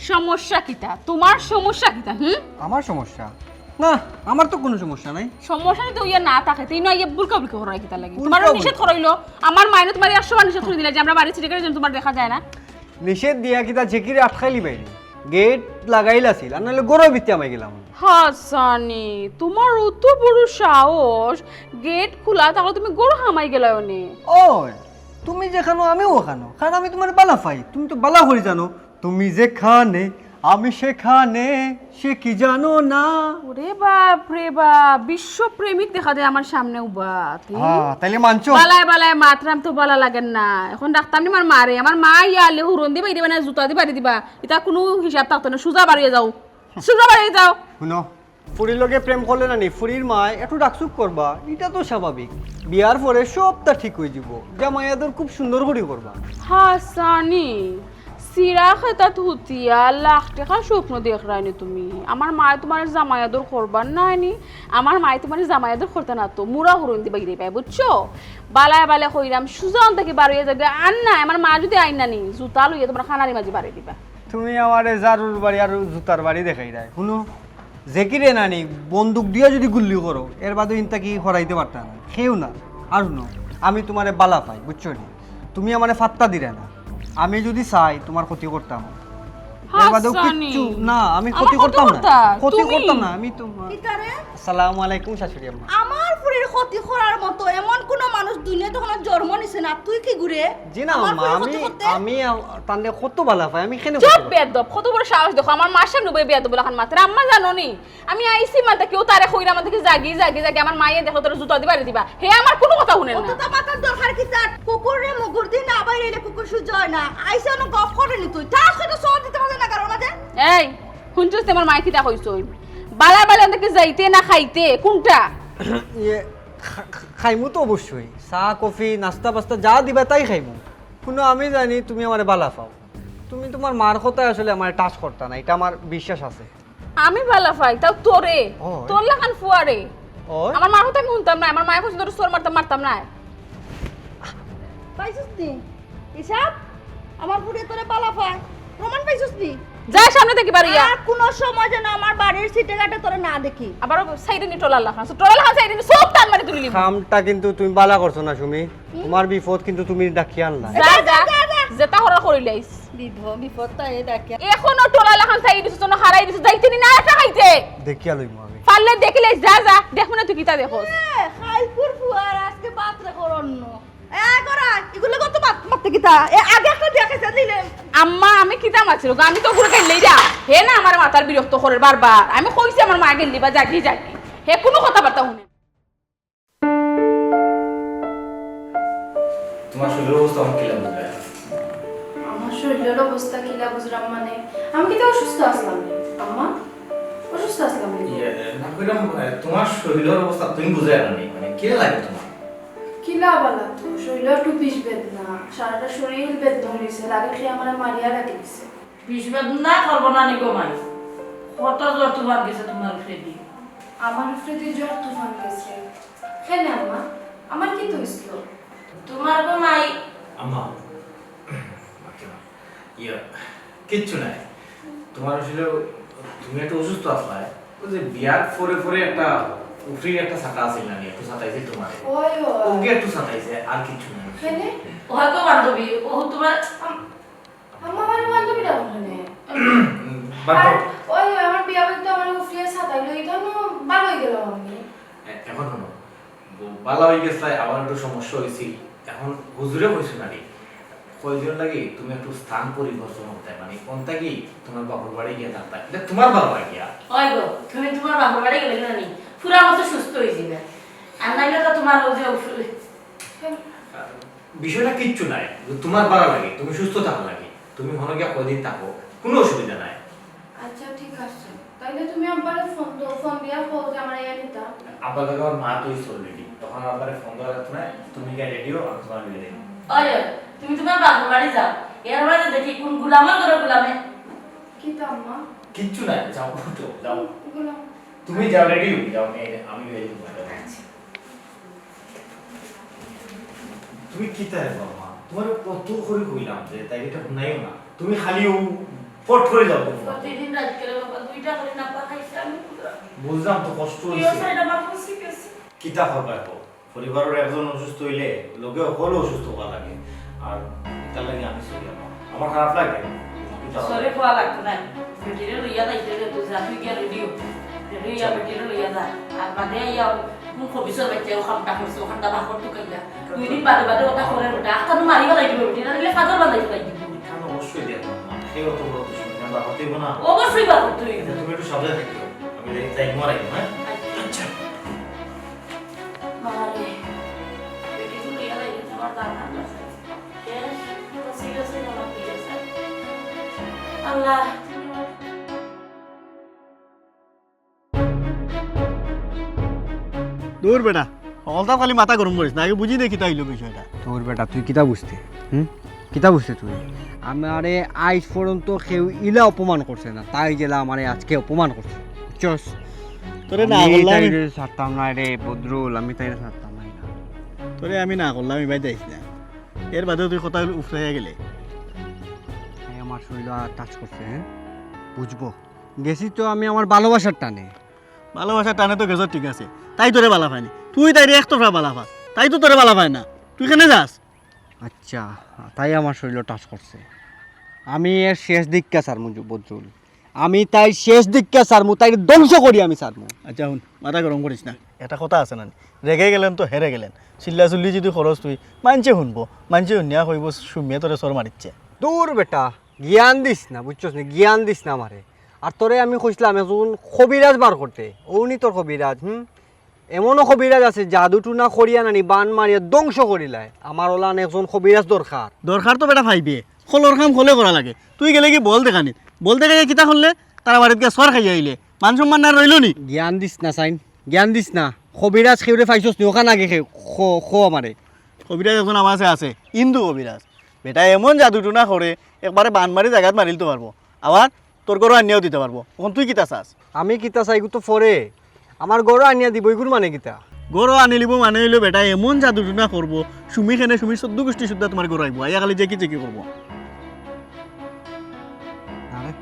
সমস্যা কিতা? তুমার সমস্যা কিতা? হুম? আমার সমস্যা? না, আমার তো কুনু সমস্যা নাই। সমস্যা যদি অইয়া না থাকে, তে ইনো আইয়া বুলকা বুলকি করার কিতা লাগি? বুলকা তুমার বুলকি। নিষেধ করাইলো, আমার মায়ে তুমারে একশো বার নিষেধ করি দিলা যে আমরার বাড়ির সিঁড়ি গাড়ি যেন তুমার দেখা যায় না। নিষেধ দিয়া কিতা জেকিরে আটকাইলি বাইরে? গেট লাগাইল আছিল, আর নাইলে ঘরর ভিতরে আমি গেলাম। হাছানি, তুমার অত বড় সাহস, গেট খুলা থাকলে তুমি ঘরো হামাই গেলায় অনে। ওই, তুমি যেখানো আমিও ওখানো, কারণ আমি তুমারে ভালা পাই, তুমি তো ভালা করি জানো। তুমি যেখানে আমি সেখানে, সে কি জানো না? ওরে বাপ রে বাপ, বিশ্বপ্রেমিক দেখা যায় আমার সামনে উবা। তে? হ্যাঁ, তাইলে মানছো? বালায় বালায় মাতরাম তো ভালা লাগের না। এখন ডাকতাম নি আমার মারে, আমার মা ইয়ালে হুরন দি বাইরে মানে জুতা দি বাড়ি দিবা। ইতা কুনু হিসাব থাকতো না, সুজা বাড়িয়ে যাও, সুজা বাড়িয়ে যাও। হুনো, ফুরির লগে প্রেম করলে না নি, ফুরির মায় একটু ডাকসুক করবা, ইটা তো স্বাভাবিক। বিয়ার পরে সবটা ঠিক অই যিবো, জামাই আদর খুব সুন্দর করি করবা। হাছানি, সিরা খেতাত হুতিয়া লাখ টেকার স্বপ্ন দেখরায় নি তুমি। আমার মায়ে তুমারে জামাই আদর করবার নায় নি, আমার মায়ে তুমারে জামাই আদর করতা না তো, মুরা হুরন দি বাইরে পায়, বুঝছো? বালায় বালায় কইরাম, সুজা অন থাকি বারইয়া যাইবা, আর না, আমার মা যদি আইন না নি, জুতা লইয়া তুমার কানারি মাঝে বাড়ি দিবা। তুমি আমারে জারুর বাড়ি আর জুতার বাড়ি দেখাইরায়। হুনো, জেকিরে নানি বন্দুক দিয়া যদি গুল্লি করো, এর বাদে ইন থাকি হরাইতে পারতা না, কেউ না। আর হুনো, আমি তুমারে বালা পাই, বুঝছো নি? তুমি আমারে ফাত্তা দিরায় না। আমি যদি চাই, তুমার ক্ষতি করতাম। এর বাদেও হাছানি। কিচ্ছু না, আমি আমার ক্ষতি ক্ষতি করতাম না। করতা? ক্ষতি তুমি? করতাম না, আমি তো কিতারে? আসসালামু আলাইকুম, শাশুড়ি আম্মা। আমার ফুরির ক্ষতি করার মতো এমন কুনু মানুষ দুনিয়াত এখনো জন্ম নিছে না। তুই কিগুরে? জি না, আমার আম্মা, ফুরির আমি, ক্ষতি করতে? আমি আ-, তানরে কত বালা পাই, আমি কেনে চুপ, ক্ষতি করতাম? বেয়াদব, কত বড় সাহস দেখো, আমার মার সামনে বইয়া বেয়াদব লাখান মাতরে। আম্মা জানো নি, আমি আইছি মানে কিও তারে কইরাম, মানে কি জাগি, জাগি, জাগি, আমার মায়ে দেখো তোরে জুতা দি বাড়ি দিবা। হে আমার কুনু কথা হুনে না। অতটা মাতার দরকার কিতা? কুকুররে মুগুর দি না বাইরাইলে কুকুর সুজা অয় না। আইছে অনো গফ করে নি তুই। তা আজকে তো সব দিতে পারলে না কারণ আছে। এই, হুনছস তে আমার মায়ে কিতা কইছইন? বালায় বালায় অন থাকি যাইতে না খাইতে, কুনটা? ইয়ে, খা-, খা-, খাইমু তো অবশ্যই। চা, কফি, নাস্তা বাস্তা যা দিবা তাই খাইমু। হুনো, আমি জানি তুমি আমারে বালা পাও। তুমি তুমার মার কথায় আসলে আমারে touch করতা না, ইটা আমার বিশ্বাস আছে। আমি বালা পাই, তাও তোরে, ওই। তোর লাখান ফুয়ারে। ওই। আমার মার কথা আমি হুনতাম না, আমার মায়ে কইছে তোরে চড় মারতাম, মারতাম না। পাইছস নি? হিসাব? আমার ফুরিয়ে তোরে বালা পায়। প্রমাণ পাইছস নি? যা সামনে থাকি বারইয়া। আর কুনু সময় যেন আমার বাড়ির সিটে ঘাটে তোরে না দেখি। আবার সাইডে নি টলার লাখান। টলার লাখান সাইডে নি সব টান মারি তুলি নিব। কামটা কিন্তু তুমি বালা করছো না, সুমি। তুমার বিপদ কিন্তু তুমি ডাকিয়া আনলা। যা, যা, যা, যা, যা। যেতা করার করিলাইস। বিধ-, বিপদটা এ ডাকিয়া। এখনো টলার লাখান চাই দিছস, না হারাই দিছস, যাইতে নি না এটা খাইতে। দেখিয়া লইমু আমি। পারলে দেখিলে যা, যা, দেখমু না তুই কিতা দেখোস। এ, খাইলপুর ফুয়ার আজকে বাতরে করন্ন। এ, আয় করা, এগুলো কত মাত-, মারতে কিতা? এ, আগে একটা দিয়া খাইছে, দিলে। আম্মা, আমি কিতা মারছিল? আমি তো ঘুরে গেলেই যা। হে না আমার মাথার বিরক্ত করে বারবার। আমি কইছি আমার মা গেলি বা জাগি জাগি। হে কুনু কথাবার্তা হুনে না। তুমার শরীরর অবস্থা অখন কিলা বুঝরায়? আমার শরীরর অবস্থা কিলা বুঝরাম মানে? আমি কিতা অসুস্থ আছলাম নি? আম্মা, অসুস্থ আছলাম নি? ইয়ে, না কইরাম, এ, তুমার শরীরর অবস্থা তুমি বুঝরায় না নি? মানে, কিলা লাগে তুমার? কিলা বালা তো, শরীরর একটু বিষ বেদনা, সারাটা শরীর বেদনা অইছে, লাগে কে আমারে মারিয়া রাখি দিছে। বিষ বেদনা করবো না নি গো মাই? কত ঝড় তুফান গেছে তুমার উপরেদি? আমার উপরেদি ঝড় তুফান গেছে? কেনে আম্মা? আমার কিতা অইছিল? তুমার গো মাই। আম্মা, ইয়া, কিচ্ছু নাই। তুমার আসলে, তুমি একটু অসুস্থ আছলায়। ওই যে বিয়ার পরে পরে একটা উফরির একটা ছাতা আছিল না নি? একটু ছাতাইছিল তুমারে। ওই, ওই। ওকে একটু ছাতাইছে, আর কিচ্ছু নাই। কেনে? ওই গো বান্ধবী, ও তুমার আম-, আম্মা, আমার বান্ধবীটা কোনখানে? বান্ধব- আর ওই, ওই, আমার বিয়া বাড়িত আমার উফরিয়ে ছাতাইলো, এটা আমি বালা অই গেলাম আমি। এ-, এখন হুনো, ব-, বালা অই গেছলায়, আবার একটু সমস্যা অইছিল। এখন হুজুরে কইছইন না নি? কয়দিন লাগি তুমি একটু স্থান পরিবর্তন করতে, মানে, কোনটা কি তোমার বাপর বাড়ি গিয়া থাকতা, এটা তোমার ভালা লাগিয়া? ওই গো, তুমি তোমার বাপর বাড়ি গেলে না নি, পুরা মতো সুস্থ হয়ে যাবে। আর নাইলে তো তোমার ওই যে অসু- বিষয়টা কিচ্ছু নাই, তোমার ভালা লাগে, তুমি সুস্থ থাকো লাগে, তুমি হনো গিয়া কয়দিন থাকো, কোনো অসুবিধা নাই। আচ্ছা, ঠিক আছে। তাইলে তুমি আব্বারে ফোন দাও, ফোন দিয়া কও যে আমার ইয়া নিতা। আব্বার লগে আমার মাত অইছে already। তখন আব্বারে ফোন দেওয়া লাগতো না, তুমি গিয়া রেডি হও, আমি তোমার বিয়ে দেবো। ওই, তুমি তোমার বাপর বাড়ি যাও। এর বাদে দেখি কোন গুলামের ঘরে গুলামে। কিতা আম্মা? কিচ্ছু না, যাও, উঠো, যাও। গুলাম। তুমি যাও, রেডি হও, যাও, আমি, আমি বিয়ে দেবো। আচ্ছা। তুমি কিতা রে বাবা? তোমারে কত করে কইলাম যে তাই এটা হুনাইও না। তুমি খালি ও ফট করে যাও। প্রতিদিন রাত করে বাবা দুইটা করে না পাঠাইছে আমি। বুঝলাম তো কষ্ট হইছে। কিতা করবা এখন? পরিবারের একজন অসুস্থ হইলে লগে হকলও অসুস্থ হওয়া লাগে। আর এটার লাগি আমি সরি আমার। আমার খারাপ লাগে। কিতা করবা? সরি কওয়া লাগতো না। বেটিরে লইয়া যাইতে রে, তুই যা, তুই গিয়া রেডি হ। রেডি হইয়া বেটিরে লইয়া যা। আর বাদে আইয়া কোন খবিসর বাচ্চা ও কামটা করছে, ওখানটা বাপর তো কাইলা। দুই দিন বাদে বাদে ওটা করে বেটা। আস্তা তো মারি বালাই দিব বেটি, না দিলে ফাদর বালাই দিব। কেন অবশ্যই দেখো না। কেউ অত বড় দুশমন, কেন বাপর দিব না? অবশ্যই বাপর তুই। তুমি একটু সাবধানে থাকিও। আমি যাই, যাই মরাই, হ্যাঁ? আচ্ছা। আচ্ছা। মারে, বেটি তো লইয়া যাই, আমার দাম না। শেষ, তো ঠিক আছে, আমার ঠিক আছে। আল্লাহ, তুমি আমার দূর বেটা, হকলতা খালি মাথা গরম করিস না, আগে বুঝি দে কিতা হইল বিষয়টা। দূর বেটা, তুই কিতা বুঝতে? হুম? কিতা বুঝতে তুই? আমারে আইজ পর্যন্ত কেউ ইলা অপমান করছে না, তাই যেলা আমারে আজকে অপমান করছে, বুঝছস? তোরে না আমি করলাম। তাইরে ছাড়তাম না রে বদরুল, আমি তাইরে ছাড়তাম না। তোরে আমি না করলাম, এবার যাইস না। এর বাদেও তুই কথা উফরাইয়া গেলে। তাই আমার শরীর আর টাচ করছে, হ্যাঁ? বুঝবো। গেছি তো আমি আমার ভালোবাসার টানে। ভালোবাসার টানে তো গেছো, ঠিক আছে, তাই তোরে বালা পায়নি, তুই তাইরে এক তরফা বালা পাস, তাই তো তোরে বালা পায় না, তুই কেনে যাস? আচ্ছা, তাই আমার শরীর টাচ করছে। আমি এর শেষ দিকটা স্যার মুজু-, বদরুল, আমি তাই শেষ দিকটা স্যার মু, তাই ধ্বংস করি আমি স্যার মু। আচ্ছা হুন, মাথা গরম করিস না। এটা কথা আছে না নি? রেগে গেলেন তো হেরে গেলেন। চিল্লা চিল্লি যদি খরচ তুই, মানষে শুনবো, মানষে শুনিয়া কইব সুমিয়ে তোরে চর মারিচ্ছে। দূর বেটা, জ্ঞান দিস না, বুঝছস নি? জ্ঞান দিস না আমারে। আর তোরে আমি কইছিলাম একজন কবিরাজ বার করতে, অউনি তোর কবিরাজ, হুম? এমনও কবিরাজ আছে, জাদু টুনা করিয়া নানি বান মারিয়া ধ্বংস করিলায়। আমার ওলান একজন কবিরাজ দরকার। দরকার তো বেটা পাইবে, হকলর কাম হকলে করা লাগে। তুই গেলে কি বল দেখানি, বল দেখাইয়া কিতা করলে? তারা বাড়িত গিয়া চর খাইয়া আইলে মান সম্মান আর রইল নি? জ্ঞান দিস না সাইন, জ্ঞান দিস না। কবিরাজ কেউরে পাইছস নি? ওখান আগে কেউ খ-, খ আমারে। কবিরাজ একজন আমার আছে, আছে, হিন্দু কবিরাজ। বেটা এমন জাদু টুনা করে, একবারে বান মারি জাগাত মারিলতো পারবো। আবার তোর ঘরো আনিয়াও দিতে পারবো। এখন তুই কিতা চাস? আমি কিতা চাই, ইগু তো পরে। আমার ঘরো আনিয়া দিব, ইগুর মানে কিতা? ঘরো আনিলিব মানে হইলো বেটা এমন জাদু টুনা করবো, সুমি খেনে সুমির চোদ্দ গোষ্ঠী শুদ্ধা তোমার ঘরো আইবো, আইয়া খালি জেকি জেকি করবো। আরে,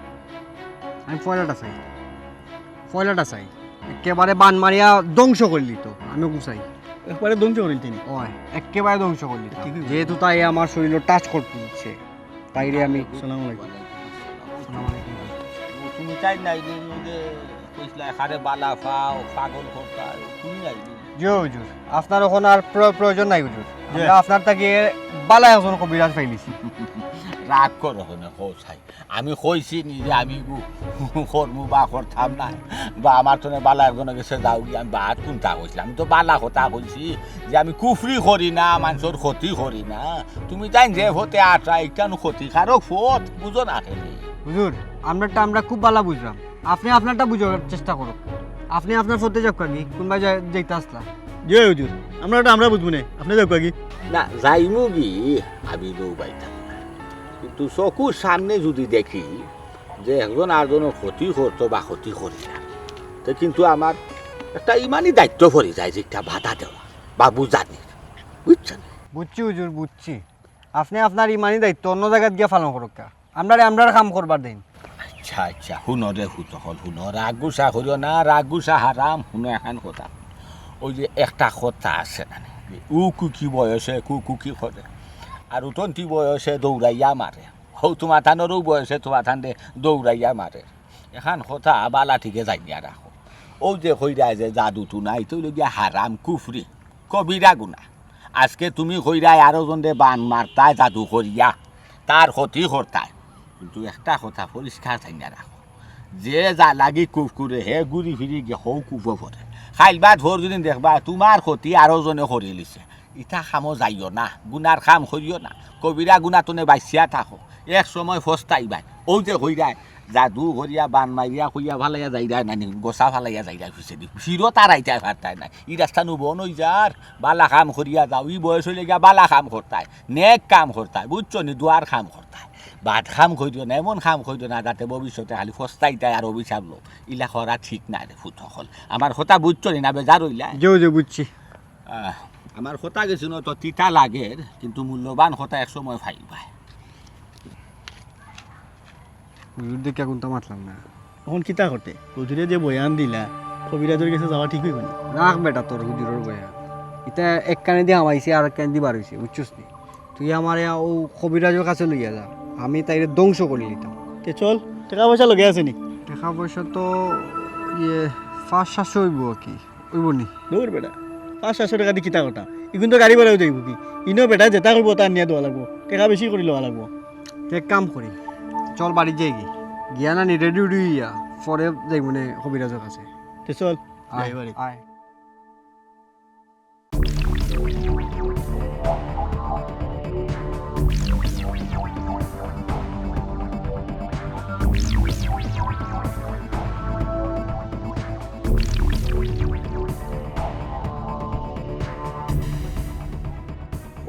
আমি পয়লাটা চাই, পয়লাটা চাই। একেবারে বান মারিয়া ধ্বংস করিলিতো, আমি ওগু চাই। একবারে ধ্বংস করিলিতে নি? ওই, একেবারে ধ্বংস করিলিতো। কি কইবো? যেহেতু তাই আমার শরীরও টাচ করতে দিচ্ছে। তাইরে আমি আসসালামু আলাইকুম। আসসালামু আলাইকুম। তুমি তাই নাই যে, ওই যে কইছিলা, "কারে বালা পাও, পাগল করতা", তুমি নাই যে। জি হুজুর, আপনার ওখানে আর প্র-, প্রয়োজন নাই হুজুর। জি। আমরা আপনার তাকে বালা একজন কবিরাজ পাইলিছি। রাগ করো না, কও চাই। আমি কইছি নি যে আমি গু-, করমু বা করতাম না, বা আমার তো বালা একজনের গেছে যাও গিয়া, আমি বাদ কোনটা কইছিলাম? আমি তো বালা কথা কইছি। যে আমি কুফরি করি না, মানষর ক্ষতি করি না। তুমি তাইন যে পথে আটা, একটানু ক্ষতিকারক পথ, বুঝো না কেনে? হুজুর, আমরারটা আমরা খুব বালা বুঝলাম, আপনে আপনারটা বুঝার চেষ্টা করো। আপনে আপনার পথে যাউক্কা গি, কোনবায় যা-, যাইতা আছলা? জি হুজুর, আমরারটা আমরা বুঝমু নে, আপনে যাউক্কা গি। না, যাইমু গি, আমি নৌ বাইতাম না। কিন্তু চকুর সামনে যদি দেখি যে একজন আরজনর ক্ষতি করতো বা ক্ষতি করি না, তে কিন্তু আমার একটা ইমানি দায়িত্ব পড়ি যায় যে একটা বাধা দেওয়া বা বুঝানির, বুঝছো নি? বুঝছি হুজুর, বুঝছি। আপনে আপনার ইমানি দায়িত্ব অন্য জাগাত গিয়া পালন করউক্কা। আমরারে আমরার কাম করবার দেইন। আচ্ছা, আচ্ছা, হুনো রে, হুতো হল, হুনো, রাগ গুসা করিও না, রাগ গুসা হারাম। হুনো এখান কথা, ওই যে একটা কথা আছে না, উকুকি বয়সে কুকুকি করে, আর উঠন্তি বয়সে দৌড়াইয়া মারে। হউ তোমার থানরও বয়সে তোমার থানরে দৌড়াইয়া মারে। এখান কথা বালা ঠিকে জানিয়া রাখো। ওই যে কইরা যে জাদু টুনা, ইতা অইলো গিয়া হারাম কুফরি, কবিরা গুনা। আজকে তুমি কইরায় আরো জনরে বান মারতায় জাদু করিয়া, তার ক্ষতি করতায়। কিন্তু একটা কথা পরিষ্কার জানিয়া রাখো, যে যা লাগি কূপ করে, হে ঘুরি ফিরি গিয়া হউ কূপো পড়ে। কাইল বাদ পরদিন দেখবা, তুমার ক্ষতি আরো জনে করিলিছে। ইতা কামো যাইও না, গুনার কাম করিও না। কবিরা গুনা তনে বাচিয়া থাকো, এক সময় পস্তাইবায়। অউ যে কইরায়, জাদু করিয়া, বান মারিয়া, কইয়া ফালাইয়া যাইরায় নানি, গোসা ফালাইয়া যাইরায় পিছেদি। ফিরত আর আইতায় পারতায় নায়। ই রাস্তা নু বন অইযার, বালা কাম করিয়া যাও। ই বয়স অইলে গিয়া বালা কাম করতায়, নেক কাম করতায়, বুঝছো নি? দোয়ার কাম করতায়। বাদ কাম করিও না, এমন কাম করিও না যাতে ভবিষ্যতে খালি পস্তাইতায় আর অভিশাপ লও। ইলা করা ঠিক নায় রে পুত অকল। আমার কথা বুঝছো নি না, বেজার অইলায়? জি, জি, বুঝছি। আহ, আমার কথা কিছু না তো তিতা লাগের, কিন্তু মূল্যবান কথা এক সময় পাইবায়। হুজুর দেখিয়া কুন্তা মাতলাম না। অখন কিতা করতে? হুজুরে যে বয়ান দিলা, কবিরাজর গেছে যাওয়া ঠিক অইবো নি? রাখ বেটা তোর হুজুরর বয়ান। ইতা এক কানেদি হামাইছে আর এক কানেদি বার অইছে, বুঝছস নি? তুই আমারে অউ কবিরাজর কাছে লইয়া যা, আমি তাইরে ধ্বংস করিলিতাম। তে চল, টেকা পয়সা লগে আছে নি? টেকা পয়সা তো ইয়ে পাঁচ সাতশো অইবো আর কি। অইবো নি? দূর বেটা, পাঁচ সাতশো টেকা দি কিতা করতা? ইগুন তো গাড়ি ভাড়াও যাইবো কি? ইনো বেটা যেতা কইবো তা নিয়া দেওয়া লাগবো, টেকা বেশি করি লওয়া লাগবো। তে এক কাম করি, চল বাড়িত যাইগি, গিয়া নানি রেডি উডি অইয়া পরে যাইমুনে কবিরাজর কাছে। তে চল, আয়, যাই বাড়ি। আয়।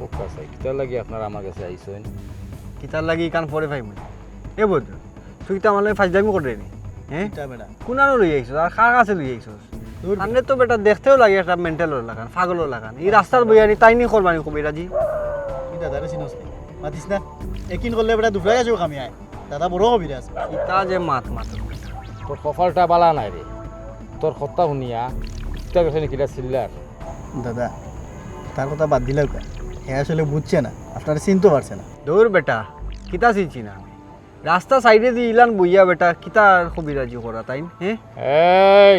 ও কাছাই, কিতার লাগি আপনারা আমার কাছে আইছইন? কিতার লাগি ইখান পরে পাইমু। এ বদরু, তুই তো আমার লগে ফাইজলামি কররে নি, হ্যাঁ? কিতা বেটা? কুনানো লই আইছস, আর কার কাছে লই আইছস? দূর বেটা। তানরে তো বেটা দেখতেও লাগে একটা মেন্টালর লাখান, পাগলর লাখান। ই রাস্তার বইয়ানি তাইন নি করবা নি কবিরাজি। তুই দাদারে চিনস নি? মাতিস না। একিন করলে বেটা দুফরা গাছেও কামি আয়। দাদা বড় কবিরাজ। কিতা যে মাত মাত। তোর কপালটা বালা নায় রে। তোর কথা হুনিয়া, ইটা বেখানি কিলা চিল্লার। দাদা, তার কথা বাদ দিলাউক্কা। হে আসলে বুঝছে না, আপনারে চিনতো পারছে না। দূর বেটা, কিতা চিনছি না আমি? রাস্তা সাইডেদি ইলান বইয়া বেটা, কিতা আর কবিরাজি করা তাইন, হ্যাঁ? এই,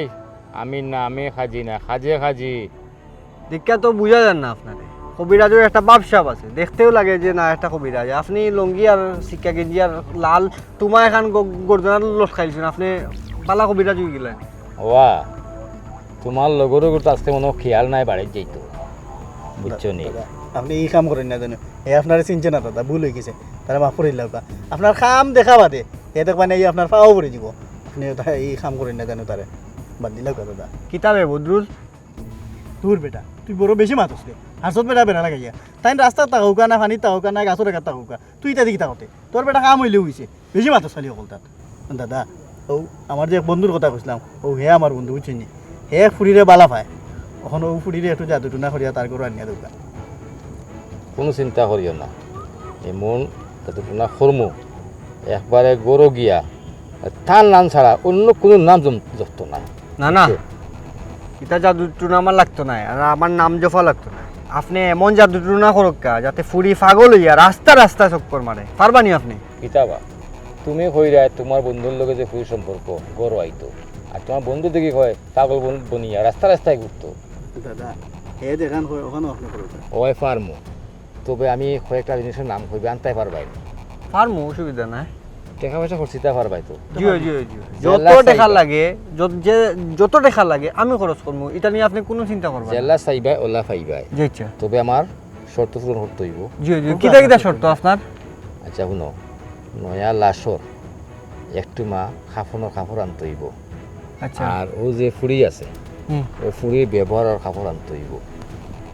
আমি নামে খাজি না, খাজে খাজি। দেখিয়া তো বুঝা যার না আপনারে। কবিরাজর একটা ভাবসাব আছে, দেখতেও লাগে যে না একটা কবিরাজ। আপনে লুঙ্গি আর সিক্কা গেঞ্জি আর লাল তুমা এখান গ-, গর্দনাত লটকাইলছইন, আপনে বালা কবিরাজ অইগেলা। ওয়া, তুমার লগরও তো আজকে মনো অয় খিয়াল নাই বাড়িত যাইতো। বুঝছো নি? দাদা, আপনে ই কাম করইন না যেন। হে আপনারে চিনছে না দাদা, ভুল অইগেছে। তারে মাফ করিলাউক্কা। আপনার কাম দেখা বাদে, হে দেখবা না, ই আপনার পাও পড়ি দিবো। আপনে ওটা ই কাম করইন না যেন তারে। বাদ দিলাউক্কা দাদা। কিতা বে বদরুল? দূর বেটা, তুই বড় বেশি মাতস রে। হারছত বেটা বেড়া লাগাইয়া। তাইন রাস্তাত থাকউক্কা না, পানিত থাকউক্কা না, গাছর আগাত থাকউক্কা। তুই ইতা দি কিতা করতে? তোর বেটা কাম অইলেউ অইছে। বেশি মাতস খালি অকলতাত। দাদা, অউ আমার যে এক বন্ধুর কথা কইছলাম, অউ হে আমার বন্ধু, বুঝছইন নি? হে ফুড়িরে বালা পায়। অখন অউ ফুড়িরে একটু জাদু টুনা করিয়া তার ঘরো আনিয়া দেউক্কা। কুনু চিন্তা করিও না, এমন জাদু টুনা করমু, একবারে ঘরো গিয়া তার নাম ছাড়া অন্য কুনু নাম জম-, জপতো না। না, না, বুঝছো? ইতা জাদু টুনা আমার লাগতো নায়, আর আমার নাম জপা লাগতো নায়। আপনে এমন জাদু টুনা করউক্কা, যাতে ফুড়ি পাগল অইয়া রাস্তা রাস্তা চক্কর মারে। পারবা নি আপনে? কিতা বা? তুমি কইরায় তুমার বন্ধুর লগে যে ফুড়ির সম্পর্ক, ঘরো আইতো। আর তুমার বন্ধু দেখি কয় পাগল বন-, বনিয়া রাস্তা রাস্তায় ঘুরতো। দাদা, হে যেখান কয়, অখানউ আপনে করউক্কা। অয় পারমু। তবে আমি কয়েকটা জিনিসর নাম কইমু, আনতায় পারবায় নি? পারমু, অসুবিধা নাই। টেকা পয়সা খরচ দিতায় পারবায় তো? জি, জি, জি। যেলা যত টেকা চাইবায়। লাগে, যত, যে, যত টেকা লাগে, আমি খরচ করমু। ইটা নিয়া আপনে কুনু চিন্তা করবা না। যেলা চাইবায়, অলা পাইবায়। জি, আচ্ছা। তবে আমার শর্ত পূরণ করতে অইবো। জি, জি। কোনটা কিতা কিতা আপনার শর্ত শর্ত? আপনার? আচ্ছা, হুনো। নয়া লাশর একটু মা কাফনর কাপড় আনতে অইবো। আচ্ছা। আর অউ যে ফুড়ি আছে, হুম। অউ ফুড়ির ব্যবহারর কাপড় আনতে অইবো।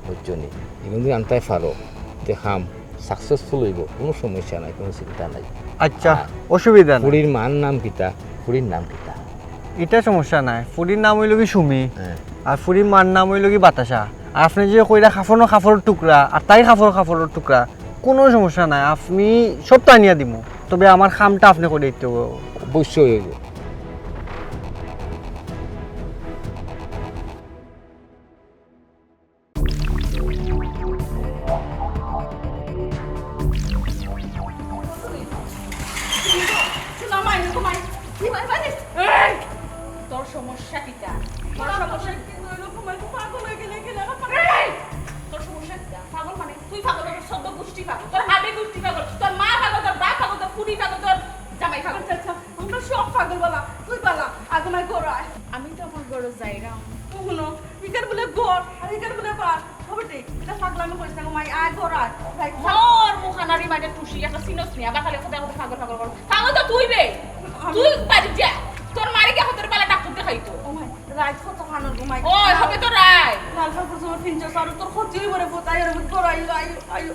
বুঝছো নি? ইগুন যদি আনতায় পারো, তে কাম successful অইবো, কুনু সমস্যা নাই, কুনু চিন্তা নাই। আচ্ছা, আর অসুবিধা নাই। ফুড়ির মার নাম কিতা? ফুড়ির নাম কিতা? ইটা সমস্যা নাই, ফুড়ির নাম অইলো গি সুমি, হ্যাঁ। আর ফুড়ির মার নাম অইলো গি বাতাসা। আর আপনে যে কইরা কাফনর কাপড়র টুকরা, আর তাই কাফনর কাপড়র টুকরা, কুনু সমস্যা নাই, আপনে সবতা আনিয়া দিমু, তবে আমার কামটা আপনে করিয়া দিতে অইবো। অবশ্যই অইবো। তোর সমস্যা কিতা? তোর সমস্যা কি? এই! তোর সমস্যা কিতা? পাগল মানে? তুই পাগল, তোর সদ্য গোষ্ঠী পাগল, তোর হাবি গোষ্ঠী পাগল, তোর মা পাগল, তোর হুনো, ইকার বুলে ঘর আর ইকার বুলে বার। হবে রে, ইতা পাগলামি করিস না গো মাই, আয় ঘর আয়। রাইত ঘর মুখানারি মাঝে টুসি একটা চিনস নি, আবার খালি কথা কথা পাগল পাগল কর। পাগল তো তুই বে। আমি তুই বাড়ি যা। তোর মারে গিয়া তোর বেলা ডাক্তার দেখাইতো। ও মাই, রাইত কত খানোর গো মাই। ওই, হবে তো রাইত। লাল কাপড় চোপড় ফিনছস, আর তোর ক্ষতি হইব রে, বোতাই আর ঘর আইও, আইও, আইও।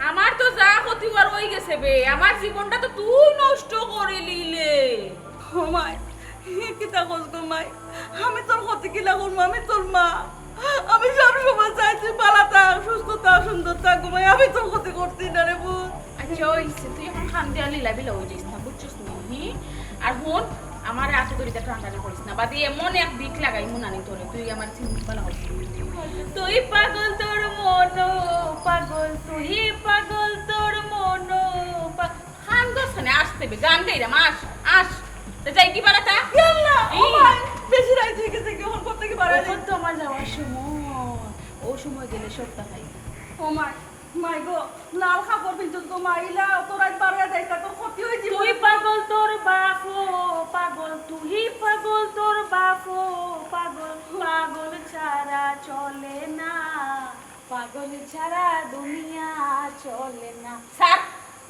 আমার তো যা ক্ষতি হওয়ার হই গেছে বে, আমার জীবনটা তো তুই নষ্ট করে নিলে। ও মাই, হে কিতা কস গো মাই? আমি তোর ক্ষতি কিলা করবো? আমি তোর মা। আমি সব সময় চাই তুই ভালা থাক, সুস্থ থাক, সুন্দর থাক গো মাই। আমি তোর ক্ষতি করছি না রে বোন। আচ্ছা, ওই সে তুই এখন খান দিয়া লীলা বিলা হয়ে যাইস না, বুঝছস নি? হি? আর হুন, আমার এত দরিদ্র টানাটানি করিস না, বাদে এমন এক দিক লাগাই মন আনি তোরে, তুই আমার চিন্তা ভাবনা করিস না। তুই পাগল তোর মন পাগল, তুই পাগল তোর মন পা-, খান দোষ খানে আসতে বে, গান গাইরাম, আস, আস। তো যাই কি বাড়াতা? ইয়াল্লা, ও এই। ভাই, বেশি রাইত হয়ে গেছে, কি এখন করতে কি বাড়াই? ওখান তো আমার যাওয়ার সময়, ও সময় গেলে সবটা খাই। ও মাই, মাই গো, লাল কাপড় পিনছস গো মাই, ইলা তো রাইত বারোয় যাইতা, তোর ক্ষতি হয়ে যাবে। তুই পাগল তোর বাপও পাগল, তুই পাগল তোর বাপও পাগল, পাগল ছাড়া চলে না, পাগল ছাড়া দুনিয়া চলে না। স্যার,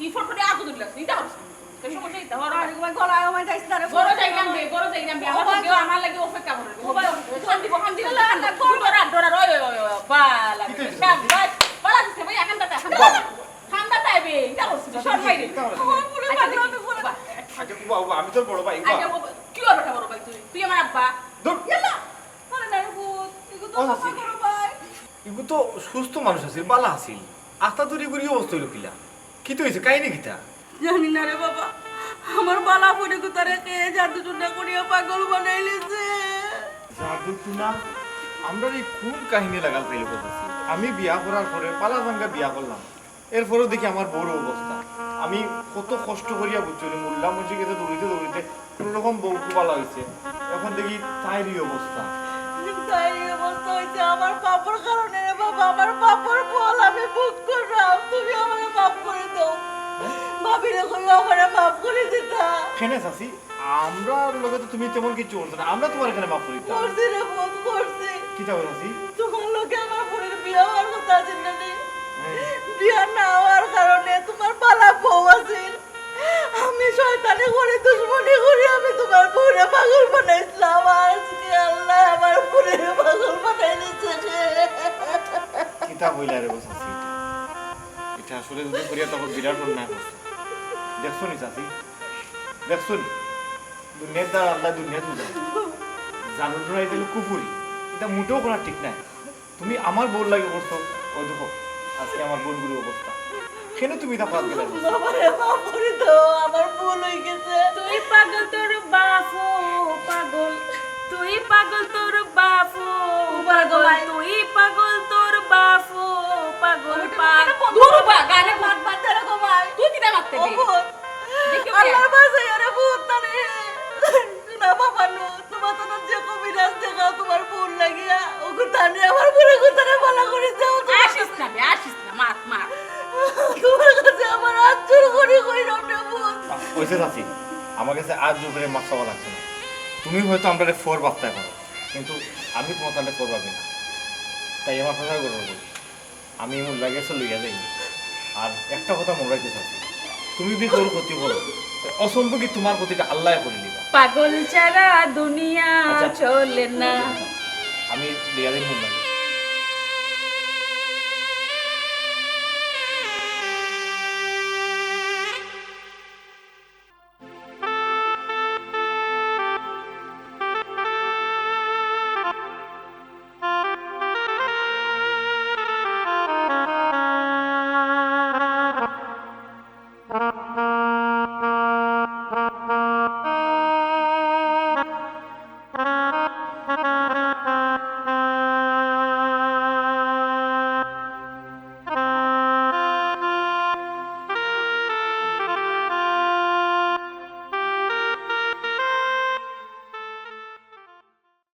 ই ফটো নিয়ে আগুন দিল, চিন্তা করছ? তো সমস্যা ইতা, বড় আরে, তোমার গলায় আমার যাইস না রে, বড় যাইলাম বে, বড় যাইলাম বে, ও আমার ভাই। কেউ আমার লাগি অপেক্ষা করে। ও ভাই। শান্তি, শান্তি, না, না, না, ডরা, ডরা, ডরা, ওই, ওই, ওই, ওই, বালা, কি কইছে? শাবাশ, বালা দিছে ভাই, এখন দাদা, এখন দাদা। ঠান্ডা তাই বে, ইটা করছিস, সর বাইরে। ইটা করছিস। আমার পুরো আচ্ছা, পাগল দেখি, আমি পুরো বাবা। আচ্ছা, বাবা, বাবা, আমি তোর বড় ভাই, বাবা। আচ্ছা, বাবা, কি ওর বেটা বড় ভাই তুই? তুই আমার আব্বা। ধুর। ইয়াল্লা, আরে না রে ভূত, এগু তো ও, আমার চাচি। বড় ভাই। এগু তো সুস্থ মানুষ আছিল, বালা আছিল। আস্তা তুরি করি অবস্থা হইল কিলা? কিতা হইছে? কাহিনী কিতা? জানি না রে বাবা, আমার বালা ফুরি গুতারে কে জাদু টুনা করিয়া পাগল বানাইলিছে। জাদু টুনা, আমরার এই কোন কাহিনী লাগাল পাইল কথা আছে? আমি বিয়া করার পরে পালা ভাঙ্গা বিয়া করলাম, এরপরেও দেখি আমার বউর অবস্থা। আমি কত কষ্ট করিয়া বুঝছো রে, মোল্লা মসজিদ গেছে দৌড়িতে দৌড়িতে কোনো রকম বউ খুব ভালো হইছে। এখন দেখি তাইরই অবস্থা। তাইরই অবস্থা হইছে আমার পাপর কারণে রে বাবা, আমার পাপর ফল আমি ভোগ করলাম। তুমি আমারে মাফ করে দাও। ভাবিরে কইও আমারে মাফ করে দিতা। কেনে চাচি, আমরার লগে তো তুমি তেমন কিছু করছো না, আমরা তোমার এখানে মাফ করি দিতাম। করছি রে ভূত, করছি। কিতা করছি? তোমার লগে আমার বোনের বিয়া হওয়ার কথা আছিল না নি? হুম। বিয়া না হওয়ার কারণে তোমার বালা বউ আছিল। আমি শয়তানি করি, দুশমনি করি আমি তোমার বউরে পাগল বানাইছিলাম। আর আজকে আল্লাহ আমার বউরে পাগল বানাই দিছে রে। কিতা কইলা রে গো চাচি? এটা আসলে যদি করিয়া তখন বিরাট অন্যায় করছে। দেখছো নি চাচি? দেখছো নি? দুনিয়ার দ্বার আল্লাহ দুনিয়া তুলে। জাদু টুনা ইটা অইলো কুফুরি। ইটা মোটেও করা ঠিক নায়। তুমি আমার বউর লাগি করছো, ও দেখো, আজকে আমার বউর গুরু অবস্থা। কেনে তুমি ইটা বাদ দিলা? বাবারে, মাফ করে দাও, আমার ভুল হয়ে গেছে। তুই পাগল, তোর বাপও পাগল। তুই পাগল, তোর বাপও পাগল। তুই পাগল, তোর বাপও পাগল। দূর বা, গানে মাত মাত ধরে ঘুমায়। তুই কিতা মারতে ও দে? ভূত। দেখি আল্লাহর বাসাই আরে ভূত না রে। না বাবা, নো, তোমার তো যে কবিরাজ দেখাও তোমার বোন লাগিয়া, ওগু তানে আমার বুড়ে গুতারে ভালা করে দাও। আসিস না বে, আসিস না, মাত, মাত। তোমার কাছে আমার হাত জোর করি কইলাম রে ভূত। ওইসে চাচি, আমার কাছে আর জোর করে মাফ চাওয়া লাগতো না। তুমি হয়তো আমরারে ফর ভাবতায় পারো, কিন্তু আমি তোমার তাহলে ফর ভাবি না। তাই আমার কথা গরম করি। আমি এমন লাগে গেছে লইয়া যাই। আর একটা কথা মনে রাখতে চাই, তুমি যদি তোর ক্ষতি করো, অসম্ভব কি তোমার ক্ষতিটা আল্লাহ করে দিবা। পাগল ছাড়া দুনিয়া আচ্ছা। চলে না। আমি লইয়া যাই মন লাগে।